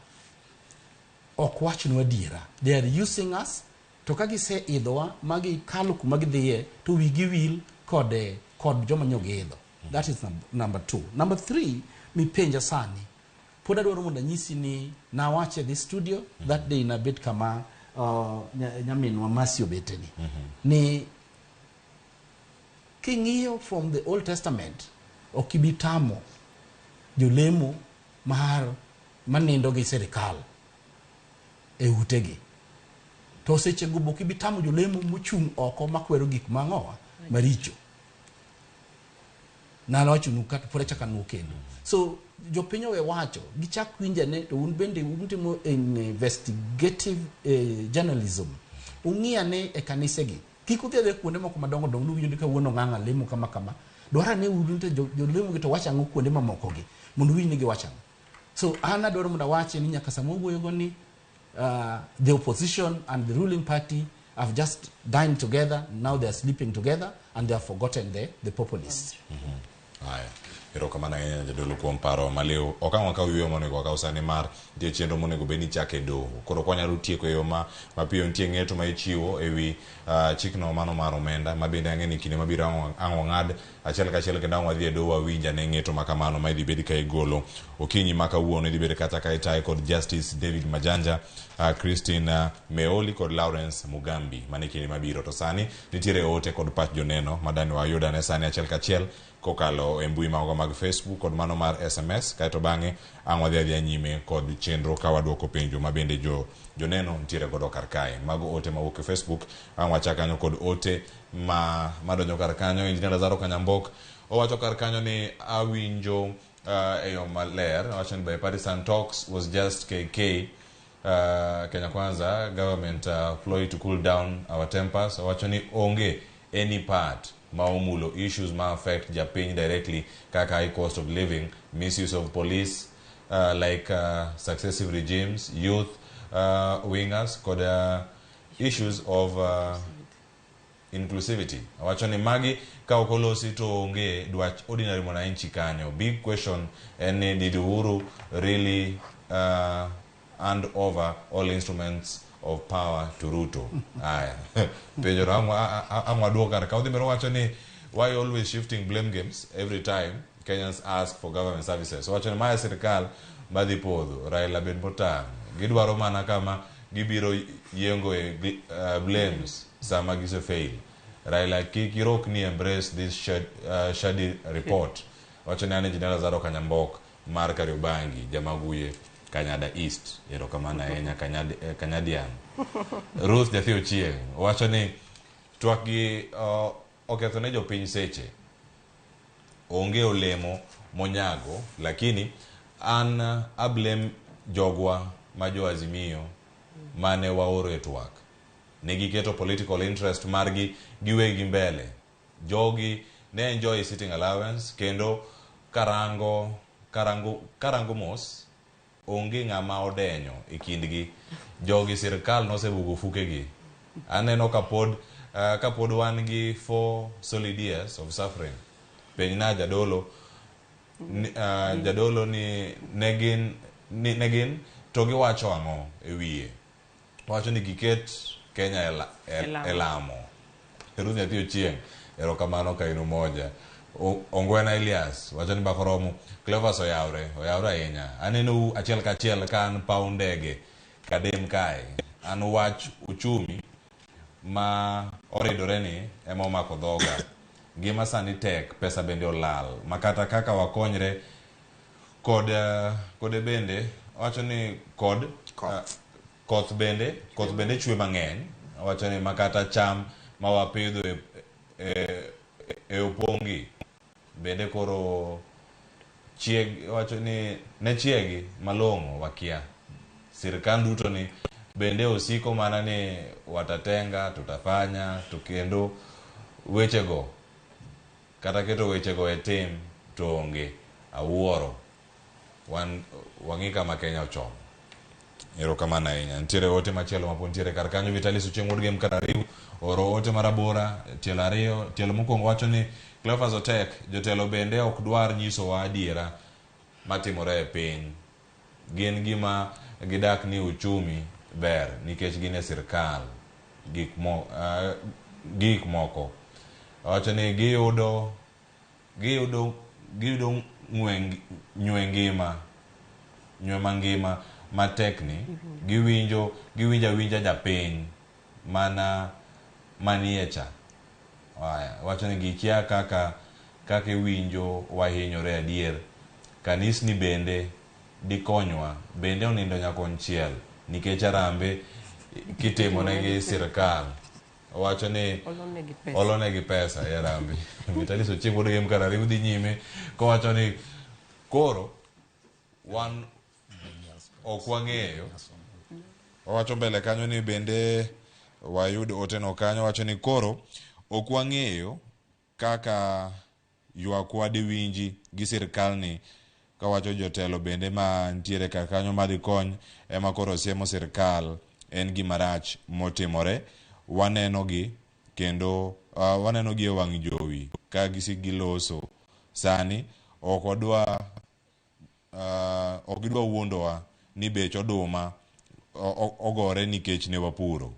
ok wachnwa adiera. They are using us, to ka giseidhowa ma gikalo kuma gidhiye to wigi wil kod joma nyo giidho. That is number 2. Number 3, mipenja sani. Pod adwaro mondo anyisi ni nawache this studio that day nabet kama nyaminwa Mercy obeteni. Ni king'iyo from the Old Testament, ok ibi tamo jolemo mar manindo gi sirikal e utegi. To sechego be ok ibi tamo jolemo mochung' oko makwero gik mang'owa maricho. Nalowachonu kata pod achako anuo kendo. So jopiny owe wacho, gichak winjane to un bende utimo investigative journalism. Ung'i ane e kanisegi. Kik udhi adhiya kuonde moko madongo dongo nuwinjo ni kawuono ng'ang'a lemo kama kama. Dwar ane uru ni to jolemo gi to wacho ang'o kuonde mamoko gi, mondo uwinj ni giwacho ang'o. So an adwaro mondo awachi ni nyaka sama wawuoyogo ni the opposition and the ruling party have just dined together, now they are sleeping together, and they have forgotten the populists. Haya. Erokamano ahinya jadolo kuom paro maliw. Ok ang' wakaw yueyo monego wakaw sani mar nitie chenro monego bed ni ichako e doho. Koro ok wanyalo tieko e yo ma mapiyo. Nitie ng'eto ma ichiwo e wi chikno mano mar omenda ma bende ang'e ni kinde mabiro ang' wang'ad achiel kachiel kendo ang' wadhi e doho wawinj ane ng'eto ma kamano ma idhi bed ka igolo okinyi ma kawuono. Idhi bed kata ka itaye kod Justice David Majanja, Christine Meoli kod Lawrence Mugambi mane kinde mabiro. To sani nitiere ote kod pach joneno ma dani wayud ane sani achiel kachiel kokalo e mbui mago mag Facebook kod mano mar SMS, kaeto bang'e ang' wadhi adhiya nyime kod chenro ka waduoko penjo ma bende joneno nitiere godo kar kae. Mago ote mawuok e Facebook. Ang' wachak kanyo kod ote madonjo kar kanyo. Engineer Lazaro Kanyambok owacho kar kanyo ni awinjo e yo maler. Owacho ni bipartisan talks was just KK, Kenya Kwanza government ploy to cool down our tempers. Owacho ni onge any part ma omulo issues ma affect japiny directly kaka high cost of living, misuse of police, like successive regimes, youth wingers kod issues of inclusivity. Owacho ni magi ka ok olosi to onge dwach ordinary mwananchi kanyo. Big question en ni did Uhuru really hand over all instruments of power to Ruto. Aya. Penjo no ang' waduok kar ka. Odhi mbele wacho ni why always shifting blame games every time Kenyans ask for government services. Owacho ni mae sirkal madhi podho. Raila bed motang'. Gidwaro mana kama gibiro yiengo e blames sama gise fail. Raila kik irokni embrace this shady report. Wacho ni an Engineer Lazaro Kanyambok mar Kariobangi, Jamaguye, Kanyada East. Erokamano ahinya Kanyadiang. Ruth Nyathi Ochieng wacho ni twak gi oketho ne jopiny seche. Onge olemo monyago, lakini an ablame jogwa ma jo Azimio mane waoro e twak. Ne giketo political interest margi giwegi mbele. Jogi ne enjoy sitting allowance kendo karango mos onge ng'ama odenyo e kindgi. Jogi sirkal nosebugo fukegi. Aneno kapod wan gi 4 solid years of suffering. Penjna jadolo jadolo ni ne gin to giwacho ang'o e wiye. Wacho ni giket Kenya e lamo. Ruth Nyathi Ochieng, erokamano ka in umoja. Ongwena Elias wacho ni bakoromo Cleophas oyawre ahinya. Aneno achiel kachiel ka an paw ndege kadem kae. An wach uchumi ma oridore ni ema omako dhoga. Ngima sani tek, pesa bende olal. Makata kaka wakonyre kode bende wacho ni kod koth bende chwe mang'eny. Wacho ni makata cham ma wapidho e opongi bende koro chieg, wacho ni ne chiegi malong'o wakia. Sirkal duto ni bende osiko mana ni watatenga, tutafanya, to kendo wechego kata keto wechego e tim to onge. Awuoro wan wang'i kama Kenya ochomo. Erokamano ahinya. Nitiere ote machielo mapod nitiere kar kanyo. Vitalis Ochieng' Wuod Gem Karariu oro ote mar abora tielo ariyo. Tielo mokwongo wacho ni Cleophas Otek, jotelo bende ok dwar nyisowa adiera matimore e piny. Gin gima gidak ni uchumi ber nikech gin e sirkal gik moko. Wacho ni giyudo nywe mangima matek ni giwinjo awinja japiny mana manie cha. Wacho ni gikia kaka iwinjo wahinyore adier. Kanisni bende dikonywa, bende onindo nyakonchiel nikech arambe kitimonegi sirkal. Wacho ni olonegi pesa e arambe. Vitalis Ochieng' Wuod Gem Karariu dhi nyime kowacho ni koro wan ok wang'eyo. Owacho mbele kanyo ni bende wayud oteno kanyo. Wacho ni koro ok wang'eyo kaka ywakwa diwinji gi sirkal ni, kawacho jotelo bende ma nitiere kar kanyo madhi kony ema koro siemo sirkal en gima rach motimore. Waneno gi kendo waneno gi e wang' jowi ka giloso sani. Ok gidwa wuondowa ni bech oduma ogore nikech ne wapuro.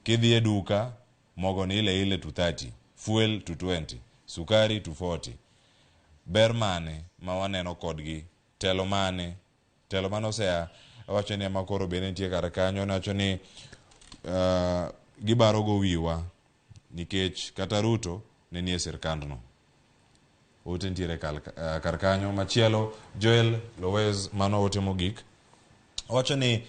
Kidhi e duka mogo ni ile ile 230, fuel 220, sukari 240. Ber mane ma waneno kodgi? Telo mane osea wacho ni ema koro bende nitie kar kanyo. Nawacho ni gibaro go wiwa nikech kata Ruto ne nie sirkandno. Ote nitiere kar kanyo. Machielo Joel Lowes mano ote mogik wacho ni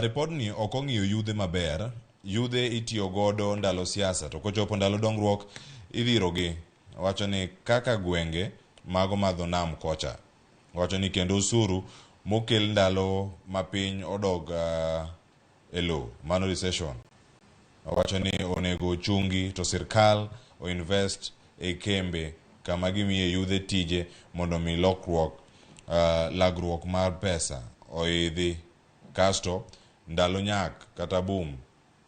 ripodni ok ong'iyo yudhe maber. Yudhe itiyo godo ndalo siasa to kochopo ndalo dongruok idhirogi. Wacho ni kaka gwenge mago madho nam kocha. Wacho ni kendo osuru mokel ndalo ma piny odog e lowo, mano recession. Wacho ni onego ochungi to sirkal oinvest e kembe kama gimiye yudhe tije mondo mi lokruok lagruok mar pesa oidhi, kasto ndalo nyak kata boom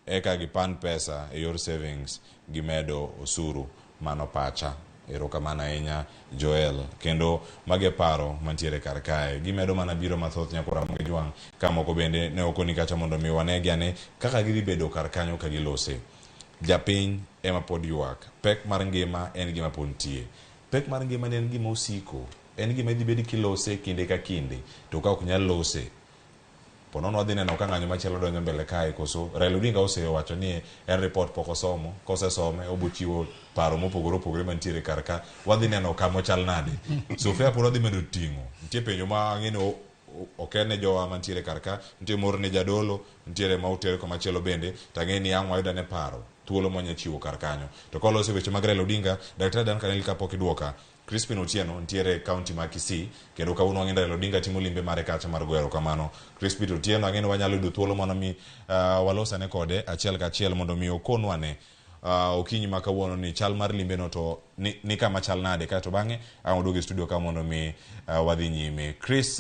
eka gipand pesa e yor savings gimedo osuru. Mano pacha. Erokamano ahinya Joel. Kendo mago e paro mantiere kar kae. Gimedo mana biro mathoth nyakora Ramogi Jwang' ka moko bende ne okoni kacha mondo mi wanegi ane kaka gidhi bedo kar kanyo ka gilose. Japiny ema pod ywak. Pek mar ngima en gima pod nitie. Pek mar ngima ni en gima osiko. En gima idhi bed kilose kinde ka kinde. To ka ok nyal lose, po nono wadhi neno ka ng'anyo machielo donjo mbele kae koso Raila Odinga osewacho ni en report pok osomo, kosesome obo chiwo paro mopogore opogore mantiere kar ka, wadhi neno kama ochal nade. Sufria pod wadhi medo ting'o. Nitie penjo ma ang'e ni oke ne jowa mantiere kar ka, nitie moro ne jadolo, nitiere ma oter kamachielo bende, to ang'e ni ang' wayud ane paro, thuolo mwanya chiwo kar kanyo. To kolose weche mag Raila Odinga, Daktari Duncan Elly kapok iduoka, Crispin Otieno nitiere e county ma Kisii kendo kawuono wang'e ni Raila Odinga timo limbe mare kacha mar goyo erokamano. Crispin Otieno ang'e ni wanyalo yudo thuolo mondo mi walosane kode achiel kachiel mondo mi okonwa ne okinyi ma kawuono ni chal mar limbe no to ni, ni kama chal nade kaeto bang'e ang' waduog e studio ka mondo mi wadhi nyime. Chris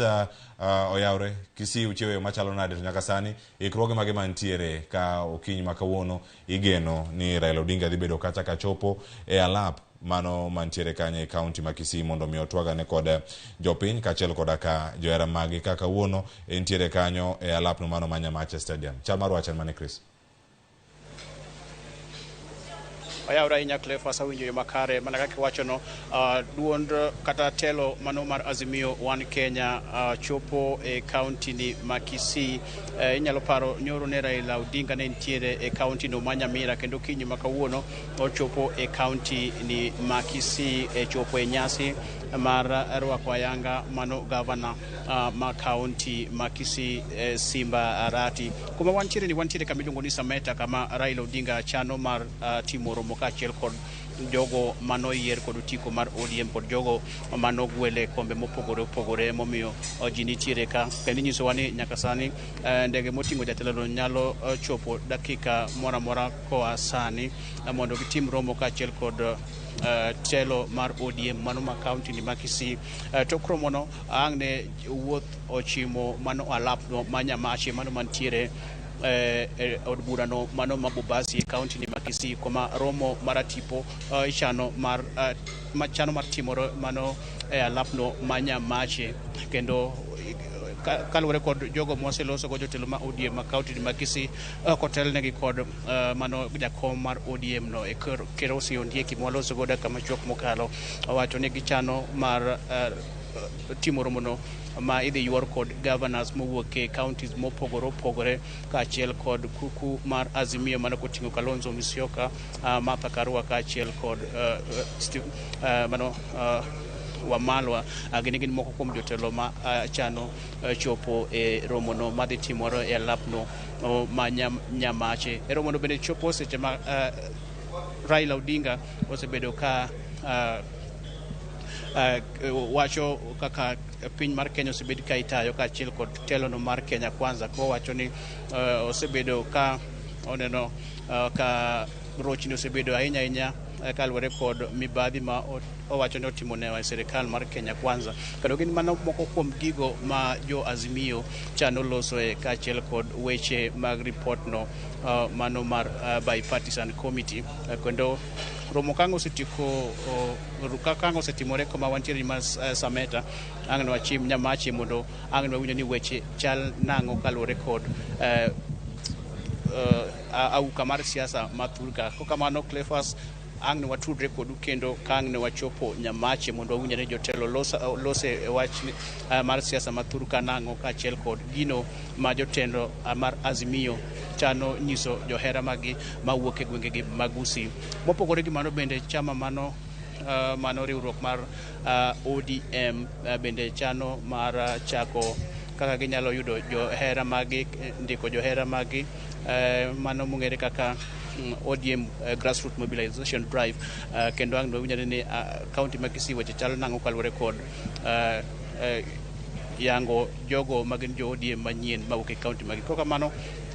oyawre Kisii uchiewo e yo machalo nade to nyaka sani ikruoge mage mantiere ka okinyi ma kawuono igeno ni Raila Odinga dhi bedo kacha kachopo e alap mano mantiere kanyo e county ma Kisii mondo mi otwagane kod jopiny kaachiel koda ka johera magi ka kawuono entiere kanyo e alapno mano ma Nyamache Stadium. Chal mar wach en mane Chris? Oyawre ahinya Cleophas, awinjo yo makare mana kaka iwachono. Duond kata telo mano mar Azimio One Kenya chopo e county ni ma Kisii. Inyalo paro nyoro ne Raila Odinga ne nitiere e county no ma Nyamira, kendo kinyi ma kawuono ochopo e county ni ma Kisii e chopo e nyasi mar rwako ayanga mano gavana ma county ma Kisii Simba Arati. Kuma wantiere ni wantiere kama iluongo ni Sameta, kama Raila Odinga chano mar timo romo kaachiel kod jogo manoyier kod otiko mar ODM kod jogo manogwele kombe mopogore opogore momiyo ji nitiere ka. Kendo inyisowa ni nyaka sani ndege moting'o jatelono nyalo chopo dakika moro amora koa sani mondo gitim romo kaachiel kod telo mar ODM mano ma county ni ma Kisii. Tok romono ang' ne wuoth ochimo mano alapno ma Nyamache mano mantiere od burano mano ma Bobasi e county ni ma Kisii, kuma romo maratipo ichano mar machano mar timore mano e alapno ma Nyamache. Kendo kaluwore kod jogo mwaseloso go jotelo ma ODM ma county ni ma Kisii kotelnegi kod mano jakom mar ODM no e Kerosi Ondieki mwaloso go dakika machuok mokalo, owacho ni gichano mar timo romono ma idhi yuor kod governors mowuok e counties mopogore opogore kaachiel kod kuku mar Azimio mano koting'o Kalonzo Musyoka, Martha Karua kaachiel kod Steve, mano Wamalwa. Gin gin moko kuom jotelo ma chano chopo e romono madhi timore e alapno ma Nyamache. E romono bende chopo seche ma Raila Odinga osebedo ka wacho kaka piny mar Kenya osebed ka itayo kaachiel kod telono mar Kenya Kwanza, kowacho ni osebedo ka oneno ka rochni osebedo ahinya ahinya kaluwore kod mibadhi ma owacho ni otimo ne sirikal mar Kenya Kwanza. Kendo gin mano moko kuom gigo ma jo Azimio chano losoe kaachiel kod weche mag report no mano mar bipartisan committee. Kendo romo kang' osetieko kang' osetimore kama wantiere mar Sameta, ang' ne wachim Nyamache mondo ang' ne wawinjo ni weche chal nang'o kaluwore kod auka mar siasa ma thurka. Kokamano Cleophas, ang' ne watudre kodu kendo ka ang' ne wachopo Nyamache mondo wawinj ni jotelo lose wach mar siasa ma thurka nang'o kaachiel kod gino ma jotelo mar Azimio chano nyiso johera maggi mawuok e gwengegi mag Gusii. Mopogore gi mano bende chama mano mano riwruok mar ODM bende chano mar chako kaka ginyalo yudo johera maggi, ndiko johera maggi mano mong'ere kaka ODM Grassroots Mobilization Drive. Kendo ang' wawinjore ni county ma Kisii weche chalo nang'o kaluwore kod yango jogo magin jo ODM manyien mawuok e county magi. Kokamano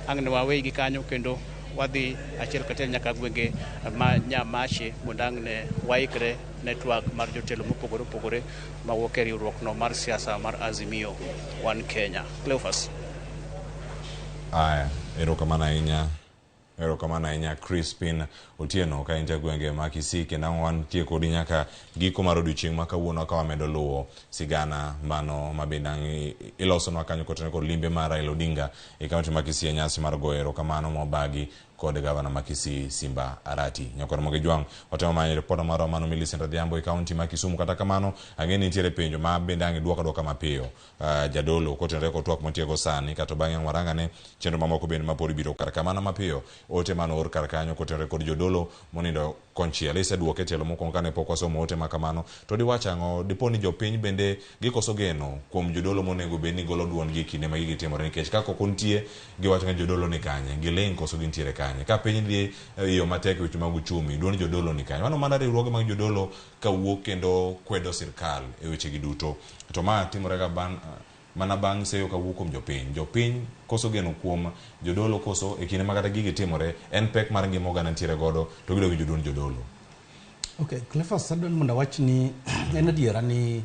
ang' ne wawegi kanyo kendo wadhi achiel kachiel nyaka gwenge ma Nyamache mondo ang' ne waikre ne twak mar jotelo mopogore opogore mawuok e riwruok no mar siasa mar Azimio One Kenya. Cleophas. Aya, erokamano ahinya. Erokamano ahinya Crispin Otieno ka intie gwenge ma Kisii kendo ang' wantie kodi nyaka giko mar odiochieng' ma kawuono ka wamedo luwo sigana mano ma bende ang' ilosonwa kanyo kotenore kod limbe mar Raila Odinga e kaunti ma Kisii e nyasi mar goyo erokamano mobagi kod gavana ma Kisii Simba Arati. Nyakwar Mogi Jwang' watemo manyo ripota marwa mano Millicent Adhiambo e kaunti ma Kisumu. Kata kamano ang'e ni nitiere penjo ma bende ang' iduok aduoka mapiyo jadolo kotenore kod twak mwatieko sani kato bang'e ang' warangane chenro mamoko bende mapod biro kar kamano mapiyo ote mane oor kar kanyo kotenore kod jodolo monindo konchiel iseduoke tielo mokwongo kane pok wasomo ote ma kamano to diwach ang'o dipo ni jopiny bende gikoso geno kuom jodolo monego bed ni golo duondgi e kinde ma gigi timore nikech ka koko nitie giwacho ni jodolo ni kanye giling' koso gintiere kanye ka piny dhi e yo matek e weche mag uchumi duond jodolo ni kanye mano mana riwruoge mag jodolo kawuok kendo kwedo sirkal e wechegi duto to ma timore ga ban mana bang' seyo kawuok kuom jopiny. Jopiny koso geno kuom jodolo koso e kinde ma kata gigi timore en pek mar ngima oganda nitiere godo to gidwa winjo duond jodolo. Okay, Cleophas, adwa ni mondo awach ni en adiera ni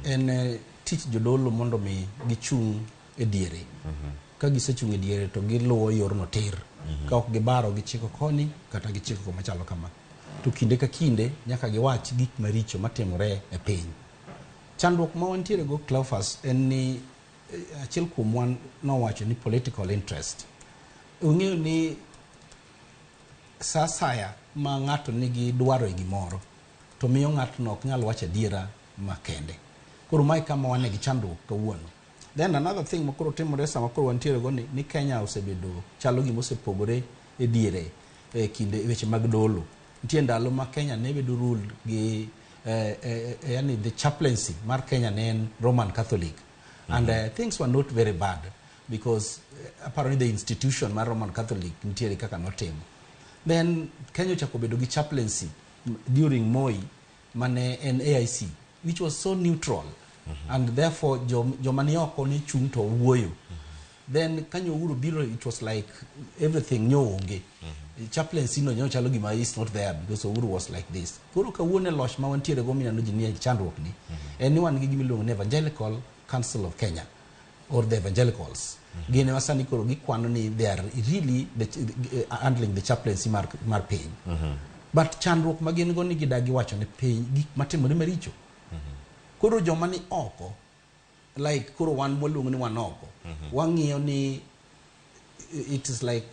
en tich jodolo mondo mi gichung' e diere. Ka gisechung' e diere to giluwo yorno tir. Ka ok gibaro gichiko koni kata gichiko koma chalo kama. To kinde ka kinde nyaka giwach gik maricho matimore e piny. Chandruok ma wantiere go Cleophas en ni achiel kuom wan nowacho ni political interest. Ung'eyo ni sa asaya ma ng'ato nigi dwaro e gimoro to miyo ng'atno ok nyal wacho adiera makende. Koro mae kama wane gi chandruok kawuono. Then another thing ma koro timore sama koro wantiere go ni Kenya osebedo chalo gima osepogore e diere e kinde weche mag dolo. Nitie ndalo ma Kenya ne bedo ruled gi yani the chaplaincy mar Kenya ne en Roman Catholic. And things were not very bad because aparo ni the institution mar Roman Catholic nitiere kaka notimo. Then Kenya ochako bedo gi chaplaincy during Moi mane en AIC which was so neutral. And therefore joma ni oko ne chung' to wuoyo. Then kanyo Uhuru biro it was like everything nyo onge. Chaplaincy no nyo chalo gima is not there because Uhuru was like this. Koro kawuono e loch ma wantiere go mineno ji nie chandruok ni en ni wan gi gima iluongo ni Evangelical Council of Kenya or the evangelicals. Gin ema sani koro gikwano ni they are really handling the chaplaincy mar piny. But chandruok ma gin go ni gidagi wacho ne piny gik matimore maricho. Koro joma ni oko like koro wan waluongo ni wan oko wang'iyo ni it is like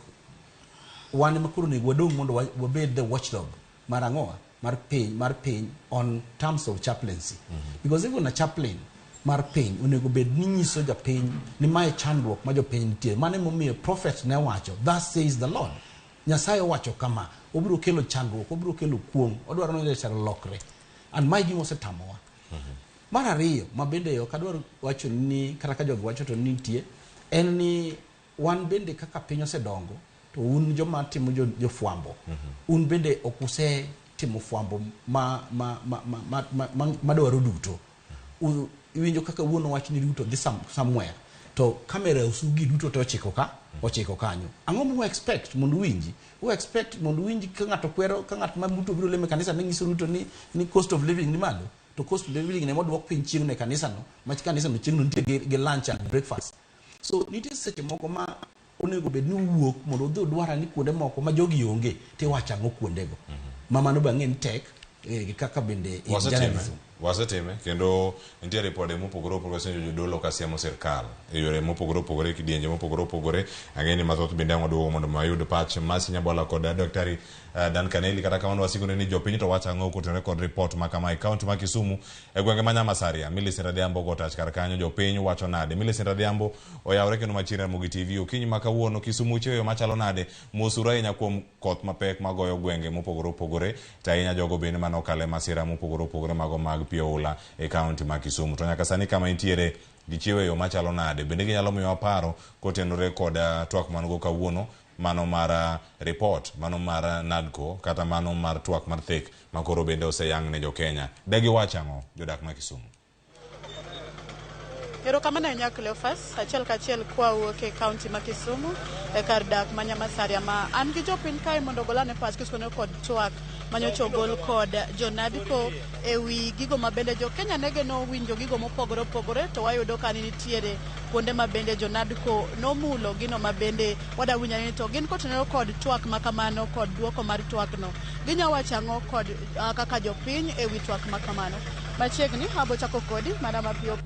wan ema koro onego wadong' mondo wabed the watchdog mar ang'owa mar piny on terms of chaplaincy. Because even a chaplain mar piny onego bed ni nyiso japiny ni mae chandruok ma jopiny nitie. Mano emomiyo prophet ne wacho, thus says the Lord. Nyasaye owacho kama, obiro kelo chandruok, obiro kelo kuong', odwaro ni jatelo lokre. And mae gima osetamowa. Mar ariyo, ma bende ok adwar wacho ni kata ka jogi wacho to nitie, en ni wan bende kaka piny osedongo, to un joma timo jofwambo, un bende ok usetimo fwambo madwaro duto. Iwinjo kaka wuon wach ni Ruto dhi somewhere, to kamera osugi duto te ochiko ka, ochiko kanyo. Ang'o ma expect mondo uwinji? U expect mondo uwinji ka ng'ato kwero, ka ng'at ma Ruto biro lemo e kanisa ne nyiso Ruto ni cost of living ni malo, to cost of living ne moduok piny chieng'no e kanisa no, ma kanisa no chieng'no nitie gi lunch and breakfast. So nitie seche moko ma onego bed ni uwuok mondo udhi udwar ni kuonde moko ma jogi onge tiwacho ang'o kuondego. Ma mano be ang'e ni tek kaka bende in journalism. Wasetime kendo nitie ripode mopogore opogore osenjo jodolo ka siemo sirkal e yore mopogore opogore e kidienje mopogore opogore. Ang'e ni mathoth bende ang' waduogo mondo wayud pach Mercy Nyabola kod Daktari Duncan Eli. Kata kamano wasikone ni jopiny to wacho ang'o kotenore kod ripot ma kama e kaunti ma Kisumu e gwenge ma Nyamasaria. Millicent Adhiambo go tach kar kanyo jopiny wacho nade? Millicent Adhiambo oyawre kendo machiegni Ramogi TV okinyi ma kawuono Kisumu chieyo machalo nade? Mosuru ahinya kuom koth mapek magoyo gwenge mopogore opogore to ahinya jogo bende mane okalo e masira mopogore opogore mago mag pi oula e kaunti ma Kisumu. To nyaka sani kama intiere gichiewo e yo machalo nade? Bende ginyalo miyowa paro kotenore kod twak man go kawuono mano mar report mano mar NADCO kata mano mar twak mar thek makoro bende oseyang ne jo-Kenya. De giwach ang'o jodak ma Kisumu? Erokamano ahinya Cleophas, achiel kachiel kwawuok e kaunti ma Kisumu e kar dak ma Nyamasaria ma an gi jopiny kae mondo ogolane pach kisuno kod twak manyocha ogol kod jonadco ewi gigo ma bende jokenya ne geno winjo gigo mopogore opogore to wayudo ka nitiere kuonde ma bende jonadco nomulo gino ma bende wada winjo ni to gin kotenore kod twak ma kamano kod duoko mar twakno ginya wacho ang'o kod kaka jopiny ewi twak ma kamano. Machiegni abo chako kodi mana mapiyo.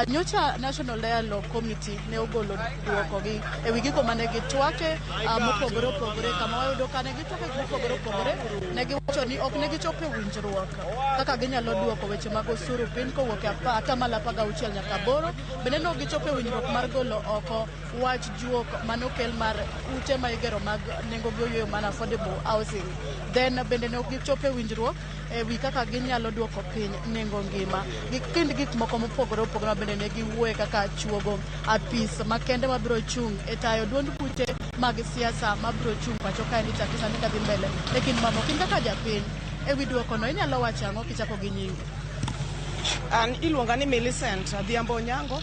Nyocha National Dialogue Committee ne ogolo duokogi ewi gigo mane gitwake mopogore opogore kama wayudo ka ne gitwake mopogore opogore ne giwacho ni ok ne gichopo e winjruok kaka ginyalo duoko weche mag osuru piny kowuok e atamalo 16 nyaka 8. Bende ne ok gichopo e winjruok mar golo oko wach juok manokel mar ute ma igero mag nengo gi oyweyo mana affordable housing. Then bende ne ok gichopo e winjruok ewi kaka ginyalo duoko piny nengo ngima gi kind gik moko mopogore opogore ma bende ne giwuoye kaka chuogo apis makende mabiro chung' e tayo duond buche mag siasa mabiro chung' pacho kaendi chakre sani kadhi mbele e kind mamoko. In kaka japiny ewi duokono inyalo wacho ang'o kichako gi nyingi? An iluonga ni Millicent Adhiambo Onyango.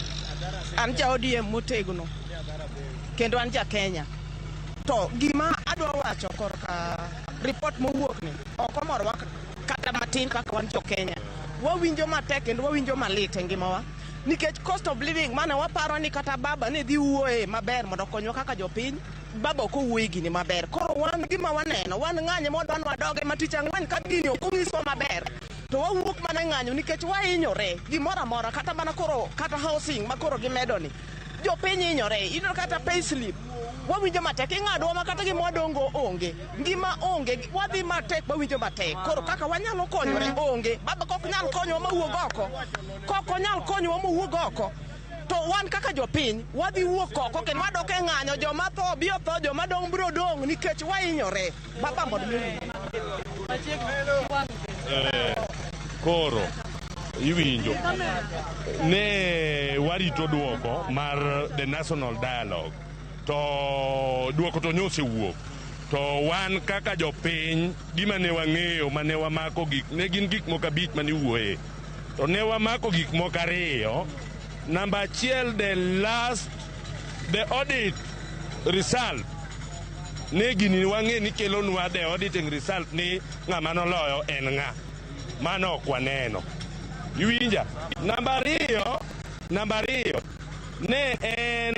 An ja ODM motegno kendo an ja Kenya. To gima adwa wacho korka report mowuok ni ok omorowa kata matin kaka wan jo Kenya. Wawinjo matek kendo wawinjo malit e ngimawa nikech cost of living mane waparo ni kata baba ne dhi wuoye maber mondo okonywa kaka jopiny, baba ok owuoye gini maber. Koro wan gima waneno, wan ng'anye mondo wan wadoge ma tich ang'wen ka gini ok onyiswa maber to wawuok mana e ng'anyo nikech wahinyore gimoro amora kata mana koro kata housing ma koro gimedo ni jopiny hinyore. Iyudo kata pay slip wawinjo matek, ing'adwa ma kata gima wadong'go onge, ngima onge, wadhi matek, wawinjo matek. Koro kaka wanyalo konyore onge. Baba kok nyal konyowa mawuog oko, kok onyal konyowa mowuog oko, to wan kaka jopiny wadhi wuok oko kendo wadok e ng'anyo. Joma tho biro tho, joma dong' biro dong' nikech wahinyore. Baba mondo mi Koro iwinjo ne warito duoko mar the national dialogue to duoko to nyosewuok to wan kaka jopiny gima ne wang'eyo mane wamako gik ne gin gik moko 5 mane iwuoye to ne wamako gik moko 2. Namba 1, the last the audit result ne gini wang'e ni kelonwa the auditing result ni ng'ama noloyo en ng'a, mano ok waneno. Iwinja? Namba 2 ne en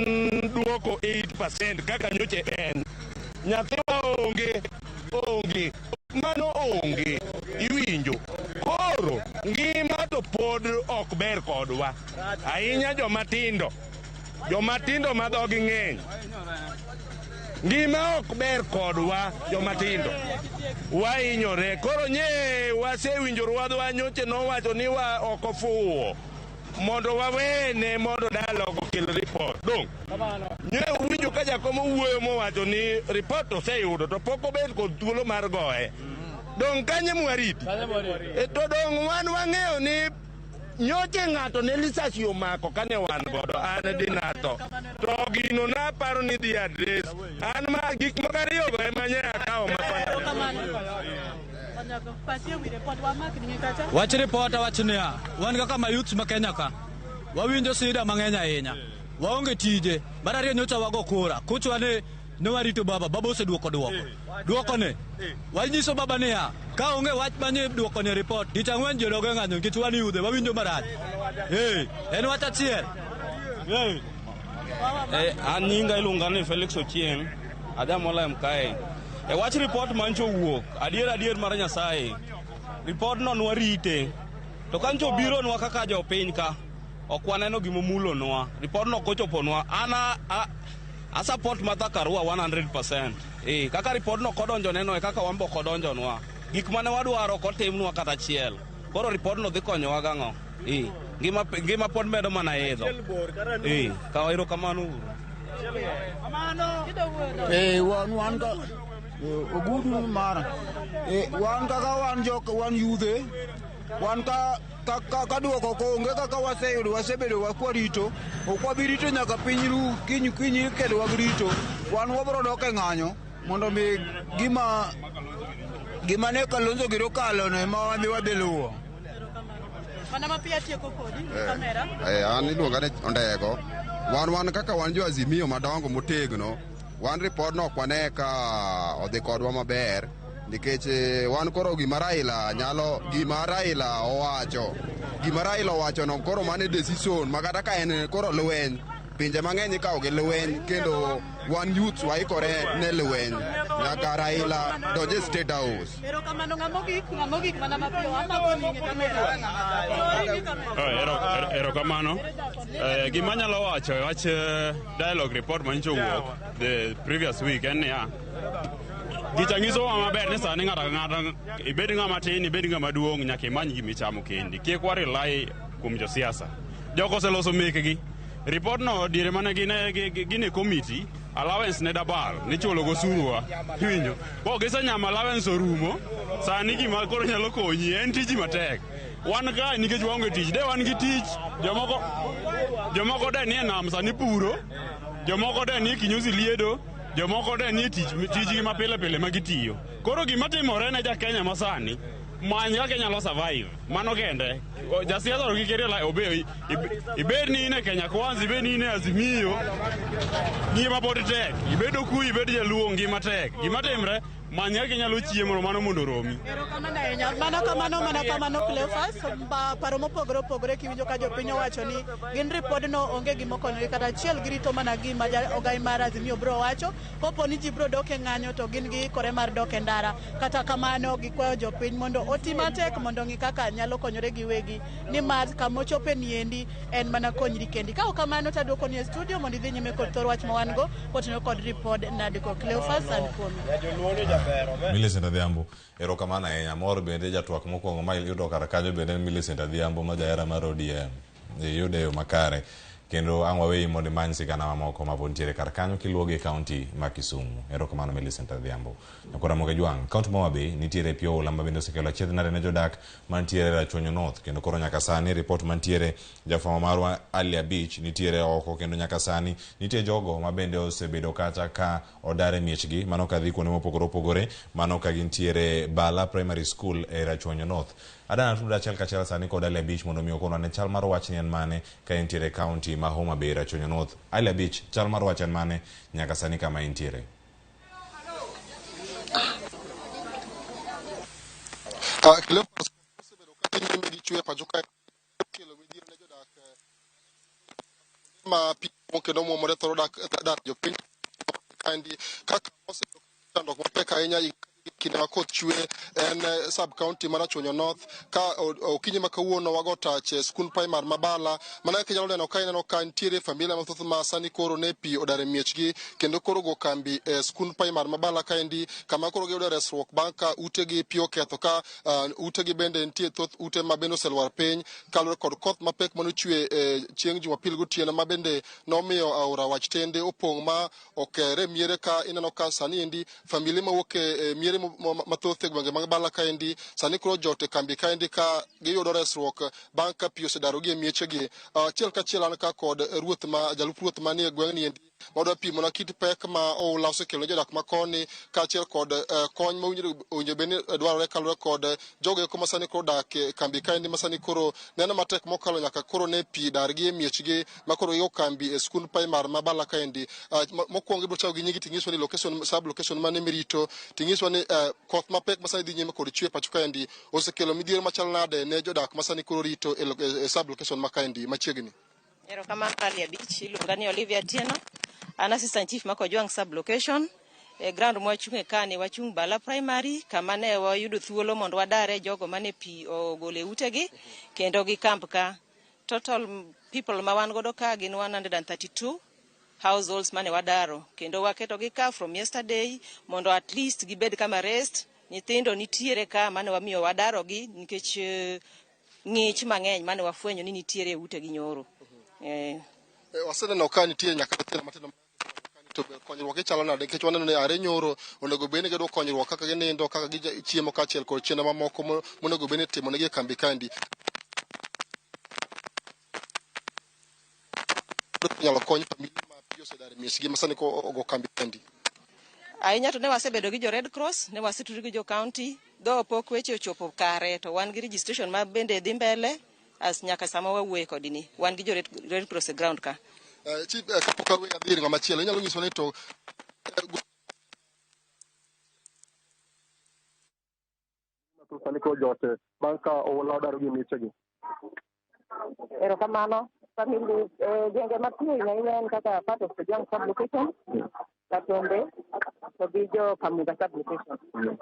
duoko 8% kaka nyoche en. Nyathiwa onge, mano onge. Iwinjo? Koro ngima to pod ok ber kodwa ahinya jomatindo ma dhogi ng'eny. Ngima ok ber kodwa jomatindo, wahinyore. Koro nye wasewinjo ruadhwa nyoche nowacho ni wa ok ofuwo mondo wawene mondo dialogue okel report. Dong' nye uwinjo ka jakom owuoyo mowacho ni report oseyudo to pok obed kod thuolo mar goye. Dong' kanye mwariti? To dong' wan wang'eyo ni nyoche ng'ato ne lisasi omako kane wan godo an dinato to gino naparo ni dhi address an ma gik moko 2 go ema nye akawo Wach report awach niya, wan kaka mayouth ma Kenya ka wawinjo sida mang'eny ahinya, waonge tije. Mar ariyo nyocha wago kura kuchwa ni ne warito baba, baba oseduoko duoko ne wanyiso baba niya ka onge wach manye duoko ne report tich ang'wen ji odog e ng'anyo nikech wan yudhe wawinjo marach. En wach achiel. An nyinga iluonga ni Felix Ochieng, ajamola MKA. E wach report mancho owuok, adier mar Nyasaye, report no nwarite. To kancho obironwa kaka jopiny ka, ok waneno gimomulonwa. Report no kochoponwa, an a support Martha Karua 100%. Kaka report no kodonjo neno e kaka wan be ok odonjonwa. Gik mane wadwaro ok otimnwa kata achiel. Koro report no dhi konyowa gang'o? Ngima pod medo mana idho. Kaw erokamano uru. Wan ka ogudu mara. Wan kaka wan jok wan yudhe, wan ka duoko ko onge kaka waseyudo, wasebedo wakwarito, ok wabi rito nyaka piny ru kiny kiny kendo wabirito. Wan wabiro dok e ng'anyo mondo mi gima ne Kalonzo giro kalo no ema wadhi wadhi luwo. Mana mapiyo atieko kodi kamera. An iluonga ni Ondego. Wan kaka wan jo Azimio madongo motegno, wan report no ok wane ka odhi kodwa maber. Nikech wan koro gima Raila nyalo, gima Raila owacho, gima Raila owacho no koro mano e decision ma kata ka en koro lweny, pinje mang'eny ikawo gi lweny kendo wan youths waikore ne lweny nyaka Raila donj e State House. Erokamano ng'ama ogik, ng'ama ogik mana mapiyo. Amako nyinge kamera. Sorry, kamera. Oh, erokamano. Gima anyalo wacho e wach dialogue report manyicho owuok the previous week en niya, gicha nyisowa maber ni sani ng'ato ka ng'ato, ibed ng'ama tin, ibed ng'ama duong', nyaka imany gima ichamo kendi. Kik wa rely kuom josiasa. Jogo oseloso mekgi. Report no diere mane gin e committee, allowance ne dabal nichulo go osuruwa. Iwinjo? Ko gisenyamo allowance orumo, sani gima koro nyalo konyi en tiji matek. Wan kae nikech waonge tich. De wan gi tich, jomoko de nie nam sani puro, jomoko de nie kinyozi liedo, jomoko de nie tich tijgi mapile pile ma gitiyo. Koro gima timore ne ja Kenya masani, many kaka inyalo survive. Mano kende. Jasiasa to kik rely obe ibed ni in e Kenya Kwanza, ibed ni in e Azimio, ngima pod tek. Ibed Okuyu, ibed Jaluo, ngima tek. Gima timre, many kaka inyalo chiemo mano mondo oromi. Erokamano ahinya. Mano kamano, mana kamano Cleophas. Paro mopogore opogore kiwinjo ka jopiny owacho ni gin ripodno onge gima okonyogi kata achiel, girito mana gima ogai mar Azimio biro wacho. Kopo ni ji biro dok e ng'anyo to gin giikore mar dok e ndara. Kata kamano gikwayo jopiny mondo oti matek mondo ng'i kaka nyalo konyore giwegi, nimar kama ochope niendi en mana konyri kendi. Ka ok kamano to aduoko ni e studio mondo idhi nyime kod thor wach ma wan go kotenore kod ripod NADCO. Cleophas an kuomi. Millicent Adhiambo, erokamano ahinya. Mor bende jatwak mokwongo ma iyudo kar kanyo bende en Millicent Adhiambo ma jahera mar ODM. Iyude e yo makare. Kendo ang' waweyi mondo imany sigana mamoko ma pod nitiere kar kanyo kiluwo gi kaunti ma Kisumu. Erokamano Millicent Adhiambo. Nyakora Moge Jwang', kaunti ma Homa Bay nitiere pi oula ma bende osekelo achiedh nade ne jodak mantiere Rachuonyo North. Kendo koro nyaka sani ripot mantiere jafwambo marwa Ali Abich nitiere oko kendo nyaka sani nitie jogo ma bende osebedo kata ka odar e miechgi mano kadhi kuonde mopogore opogore mano ka gintiere Bala Primary School e Rachuonyo North. Adana tudo achiel kachiel sani kod Ali Abich mondo mi okonwa ne chal mar wach ni en mane ka entiere e kaunti ma Homa Bay Rachuonyo North. Ali Abich, chal mar wach en mane nyaka sani kama entiere? Cleophas osebedo ka dhi nyime gi chwe pacho kae kelo midhiero ne jodak ma pi kendo muomore thoro dak dar jopiny kaendi kaka osebedo chandruok mapek ahinya kinde ma koth chwe en sub county mar Rachuonyo North ka okinyi ma kawuono wago tach e skund primary ma Bala. Mana kaka inyalo neno ka ineno ka nitiere familia mathoth ma sani koro ne pi odar e miechgi kendo koro go kambi e skund primary ma Bala kaendi kama koro giyudo resruok bang' ka utegi pi oketho ka utegi bende nitie thoth ute ma bende oselwar piny kaluwore kod koth mapek manochwe e chieng' Jumapil gotieno ma bende nomiyo aora Wach Tende opong' ma okere miere ka ineno ka sani endi familia mawuok e miere mathoth e gwenge mag Bala kaendi sani koro jot e kambi kaendi ka giyudo resruok bang' ka pi osedarogi e miechegi. Achiel kachiel an ka kod ruoth ma jalup ruoth manie gweng'ni endi madwa pimona kit pek ma oula osekelo ne jodak ma koni kaachiel kod kony ma owinjo bed ni dwarore kaluwore kod jogo eko ma sani koro odak e kambi kaendi ma sani koro neno matek mokalo nyaka koro ne pi dargi e miechgi ma koro gigo kambi e skund primary ma Bala kaendi. Mokwongo ibiro chako gi nyingi ting'iswa ni location, sub location mane mirito ting'iswa ni koth mapek ma sani dhi nyime kod chwe pacho kaendi osekelo midhiero machal nade ne jodak ma sani koro rito e sub location ma kaendi machiegni. Erokamano Ali Abich, iluonga ni Olivia Atieno. An assistant chief ma Kojwang sub location. E ground mwachung'e kani wachung' Bala Primary kama ne wayudo thuolo mondo wadare jogo mane pi ogolo e utegi kendo gi camp ka. Total people ma wan godo ka gin 132 households mane wadaro kendo waketogi ka from yesterday mondo at least gibed kama rest. Nyithindo nitiere ka mane wamiyo wadarogi nikech ng'ich mang'eny mane wafwenyo ni nitiere e utegi nyoro. Waseneno ka nitie nyaka nyithindo matindo to be konyruok ichalo nade nikech waneno ni are nyoro onego bed ni giyudo konyruok kaka ginindo kaka gichiemo kaachiel kod chenro mamoko monego bed ni itimo negi e kambi kaendi inyalo kony familia ma pi osedar e miechgi ma sani ko ogo kambi kaendi. Ahinya to ne wasebedo gi jo Red Cross, ne wasetudri gi jo county, though pok weche ochopo kare to wan gi registration ma bende dhi mbele as nyaka sama wawuoye kodi ni. Wan gi jo Red Cross e ground ka. Chief, kapok awe adhi ir ng'ama chielo inyalo nyiswa ni to Sani koro jote bang' ka oula odaro gi miechegi. Erokamano. Family gwenge ma pi ohinyo ahinya en kaka part of Kojwang sub-location, Katombe, to gi jo Kamuga sub-location.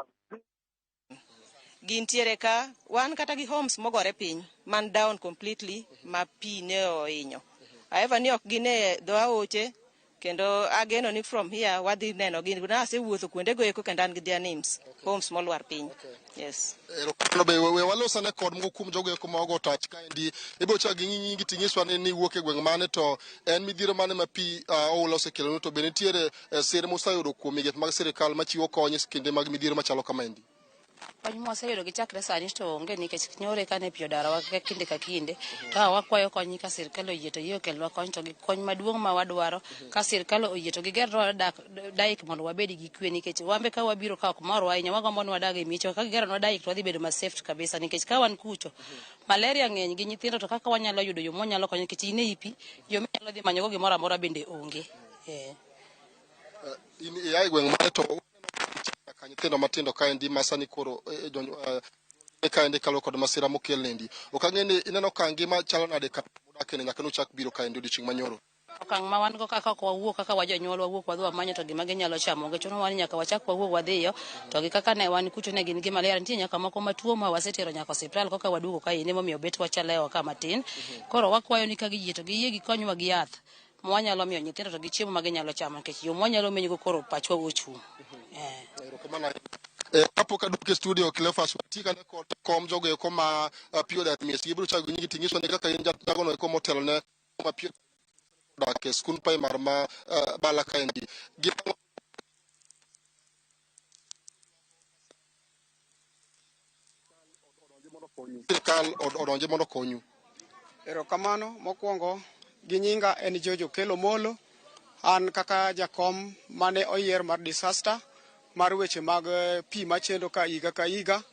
Gintiere ka wan kata gi homes mogore piny man down completely ma pi ne ohinyo. However ni ok gin e dho aoche kendo ageno ni from here wadhi neno gi nasewuotho kuonde go eko kendo an gi their names homes molwar piny. Yes. Erokamano be we walos ane kod moko kuom jogo eko ma ogo tach kaendi. Ibiro chako gi nyingi ting'iswa ni niwuok e gweng' mane to en midhiero mane ma pi oula osekelonu to be nitiere sir museyudo kuom migepe mag sirikal machiwo kony e kinde mag midhiero machalo kamaendi. Kony mwaseyudo gi chakre sani to onge nikech nyore kane pi odarowa kinde ka kinde. To wakwayo kony ka sirkal oyie to yie okelnwa kony to gi kony maduong' ma wadwaro ka sirkal oyie to gigernwa dak daik mondo wabed gi kwe nikech wambe ka wabiro ka ok morwa ahinya wagombo ni wadag e miechewa ka gigeronwa daik to wadhi bedo ma safe kabisa nikech ka wan kucho malaria ng'eny gi nyithindo to kaka wanyalo yudo yo mwanyalo konyo nikech in ei pi yo minyalo dhi manyogo gimoro amora bende onge. In ia e gweng' mane to ka nyithindo matindo kaendi ma sani koro kaendi kalo kod masira mokel nendi. Ok ang'e ni ineno ka ngima chalo nade ka mudakene nyaka nuchak biro kaendi odiochieng' manyoro. Okang' ma wan go kaka ok wawuok kaka wajonyuol wawuok wadhi wamanyo to gima ginyalo chamo onge. Chunowa ni nyaka wachak wawuog wadhiyo to gi kaka ne wan kucho ne gin gi malaria nitie nyaka moko matuo ma wasetero nyaka osiptal koka waduogo ka ine momiyo bet wachalewo ka matin. Koro wakwayo ni ka giyie to giyie gikonywa gi yath mwanyalo miyo nyithindo to gi chiemo ma ginyalo chamo nikech yo mwanyalo menyogo koro pachwa ochung'. Kapok aduogo e studio Cleophas watika ne kod kom jogo eko ma pi odar miechgi ibiro chako gi nyingi ting'iswa ni kaka in jagono eko motelo ne ma pi odak e skund primar ma Bala kaendi. Gin ang'o sirkal odonje mondo okonyu? Erokamano mokwongo gi nyinga en George Okello Molo. An kaka jakom mane oyier mar disaster mar weche mag pi machendo ka higa ka higa.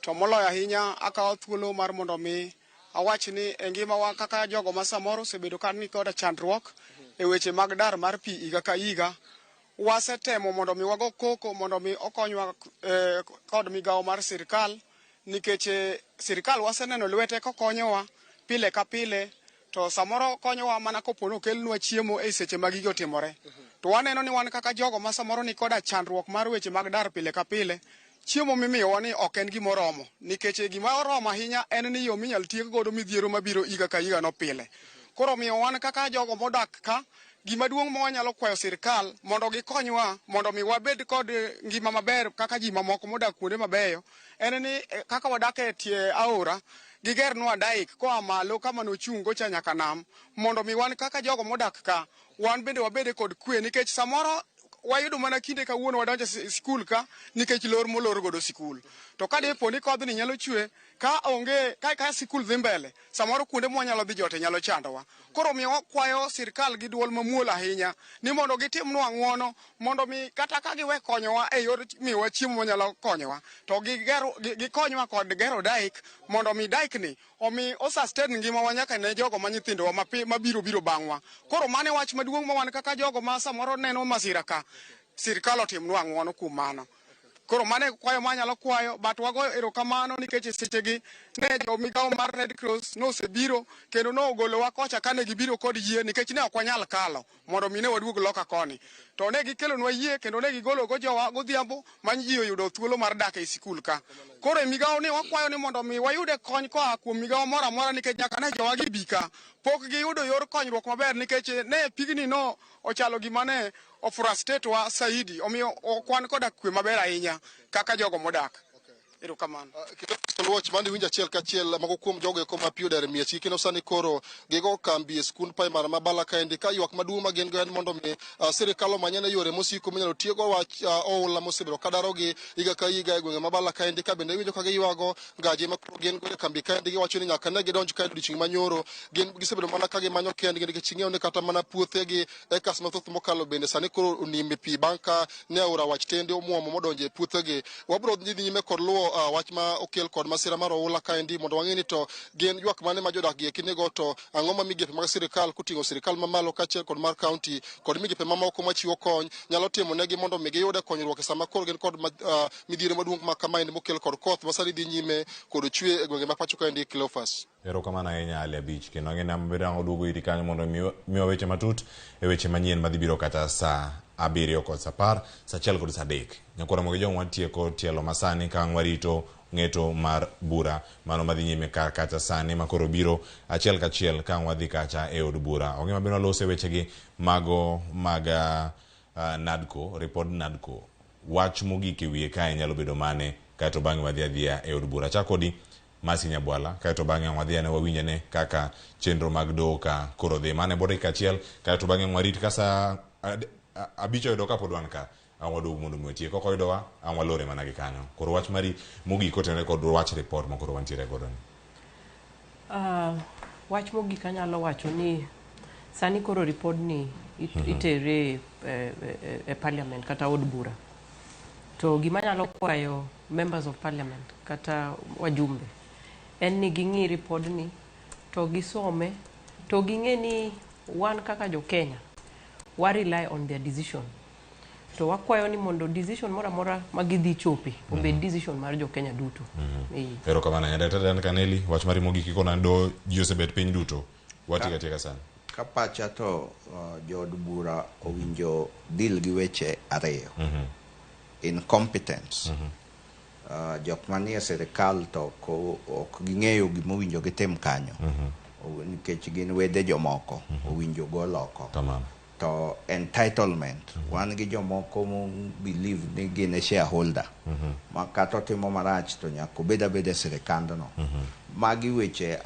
To moloyo ahinya akawo thuolo mar mondo mi awach ni e ngimawa kaka jogo ma samoro osebedo ka ni koda chandruok e weche mag dar mar pi higa ka higa. Wasetemo mondo mi wago koko mondo mi okonywa kod migawo mar sirkal nikech sirkal waseneno lwete kokonyowa pile ka pile to samoro konyowa mana kopo ni okelnwa chiemo e seche ma gigo otimore. To waneno ni wan kaka jogo ma samoro ni koda chandruok mar weche mag dar pile ka pile, chiemo mimiyowa ni ok en gima oromo nikech gima oromo ahinya en ni yo minyal tiek godo midhiero mabiro higa ka higa no pile. Koro omiyo wan kaka jogo modak ka, gima duong' ma wanyalo kwayo sirkal mondo gikonywa mondo mi wabed kod ngima maber kaka ji mamoko modak kuonde mabeyo en ni kaka wadak e tie aora gigernwa daik koa malo kama nochung' go cha nyaka nam mondo mi wan kaka jogo modak ka wan bende wabede kod kwe nikech samoro wayudo mana kinde kawuono wadonjo e sikul ka nikech lor molor godo sikul. To ka dipo ni kodhni nyalo chwe ka onge ka sikul dhi mbele samoro kuonde mwanyalo dhi jote nyalo chandowa. Koro omiyo wakwayo sirkal gi duol mamuol ahinya ni mondo gitimnwa ng'uono mondo mi kata ka giwe konyowa e yor miyowa chiemo manyalo konyowa to gikonywa kod gero daik mondo mi daik ni omi o sustain ngimawa nyaka ne jogo ma nyithindowa mabiro biro bang'wa. Koro mano e wach maduong' ma wan kaka jogo ma samoro neno masira ka, sirkal otimnwa ng'uono kuom mano. Koro mano e kwayo manyalo kwayo, but wagoyo erokamano nikech e sechegi ne jo migawo mar Red Cross nosebiro kendo nogolowa kocha kane gibiro kod yie nikech ne ok wanyal kalo mondo mi ne waduog loka koni. To ne gikelonwa yie kendo ne gigolo go jowa godhiambo ma ji oyudo thuolo mar dak e sikul ka. Koro e migawo ni wakwayo ni mondo mi wayude kony koa kuom migawo moro amora nikech nyaka ne jowa gi bi ka pok giyudo yor konyruok maber nikech ne pigni no ochalo gima ne ofrustrate wa saidi, omiyo ok wan koda kwe maber ahinya kaka jogo modak. Erokamano. Luoch mane iwinjo achiel kachiel moko kuom jogo eko ma pi odar e miechgi kendo sani koro gigo kambi e skund primary ma Bala kaendi ka ywak maduong' ma gin go en mondo mi sirikal omanyne yore mosiko minyalo tiego wach oula mosebedo ka darogi higa ka higa e gwenge ma Bala kaendi ka bende iwinjo ka giywago ngaje ma koro gin go e kambi kaendi giwacho ni nyaka ne gidonj kaendi odiochieng' manyoro gin gisebedo mana ka gimanyo kendgi nikech ing'eyo ni kata mana puothegi ekas mathoth mokalo bende sani koro onimo e pi bang' ka ne aora wach tende omuomo modonjo e puothegi. Wabiro dhi nyime kod luwo wach ma okel kod masira mar oula kaendi mondo wang'e ni to gin ywak mane ma jodak gi eki nigo to ang'o ma migepe mag sirikal koting'o sirikal mamalo kaachiel kod mar kaunti kod migepe mamoko machiwo kony nyalo timo negi mondo mi giyude konyruok e sama koro gin kod midhiero maduong' ma kamaendi mokel kod koth ma sani dhi nyime kod chwe e gwenge ma pacho kaendi Cleophas. Erokamano ahinya Ali Abich kendo ang'e ni ambedo ang' oduogo iri kanyo mondo miwa weche matut e weche manyien madhi biro kata saa 7 kod saa 10, saa 1 kod saa 3. Nyakwar Ramogi Ojwang' watieko tielo masani ka ang' warito ng'eto mar bura mano madhi nyime kar kacha sani ma koro biro achiel kachiel ka ang' wadhi kacha e od bura. Ong'e maber walose wechegi mago mag NADCO, ripod NADCO. Wach mogik e wiye kae nyalo bedo mane kaeto bang'e wadhi adhiya e od bura. Achak kodi Mercy Nyabwala kaeto bang'e ang' wadhi ane wawinj ane kaka chenro mag doho ka koro dhi. Mano e dakika achiel kaeto bang'e ang' warit ka saa 5 oyudo kapod wan ka ang' waduog mondo mi watiek. Kok oyudowa ang' walore mana gi kanyo. Koro wach mari mogik kotenore kod wach report ma koro wantiere godo ni. Wach mogik anyalo wacho ni sani koro ripodni itere e parliament kata od bura. To gima anyalo kwayo members of parliament kata wajumbe en ni ging'i ripodni to gisome to ging'e ni wan kaka jo Kenya wa rely on their decision. To wakwayo ni mondo decision moro amora ma gidhi chope obed decision mar jo Kenya duto. Erokamano ahinya. Daktari Dan Kaneli, wach mari mogik ikona do ji osebet piny duto. Watieko atieka sani. Ka pacha to jood bura owinjo deal gi weche ariyo. Incompetence. Jok manie sirikal to ok ging'eyo gimowinjo gitim kanyo. Nikech gin wede jomoko, owinjo gol oko. To entitlement, wan gi jomoko mo believe ni gin e shareholder. Ma kata otimo marach to nyaka obed abeda e sirikandno. Magi weche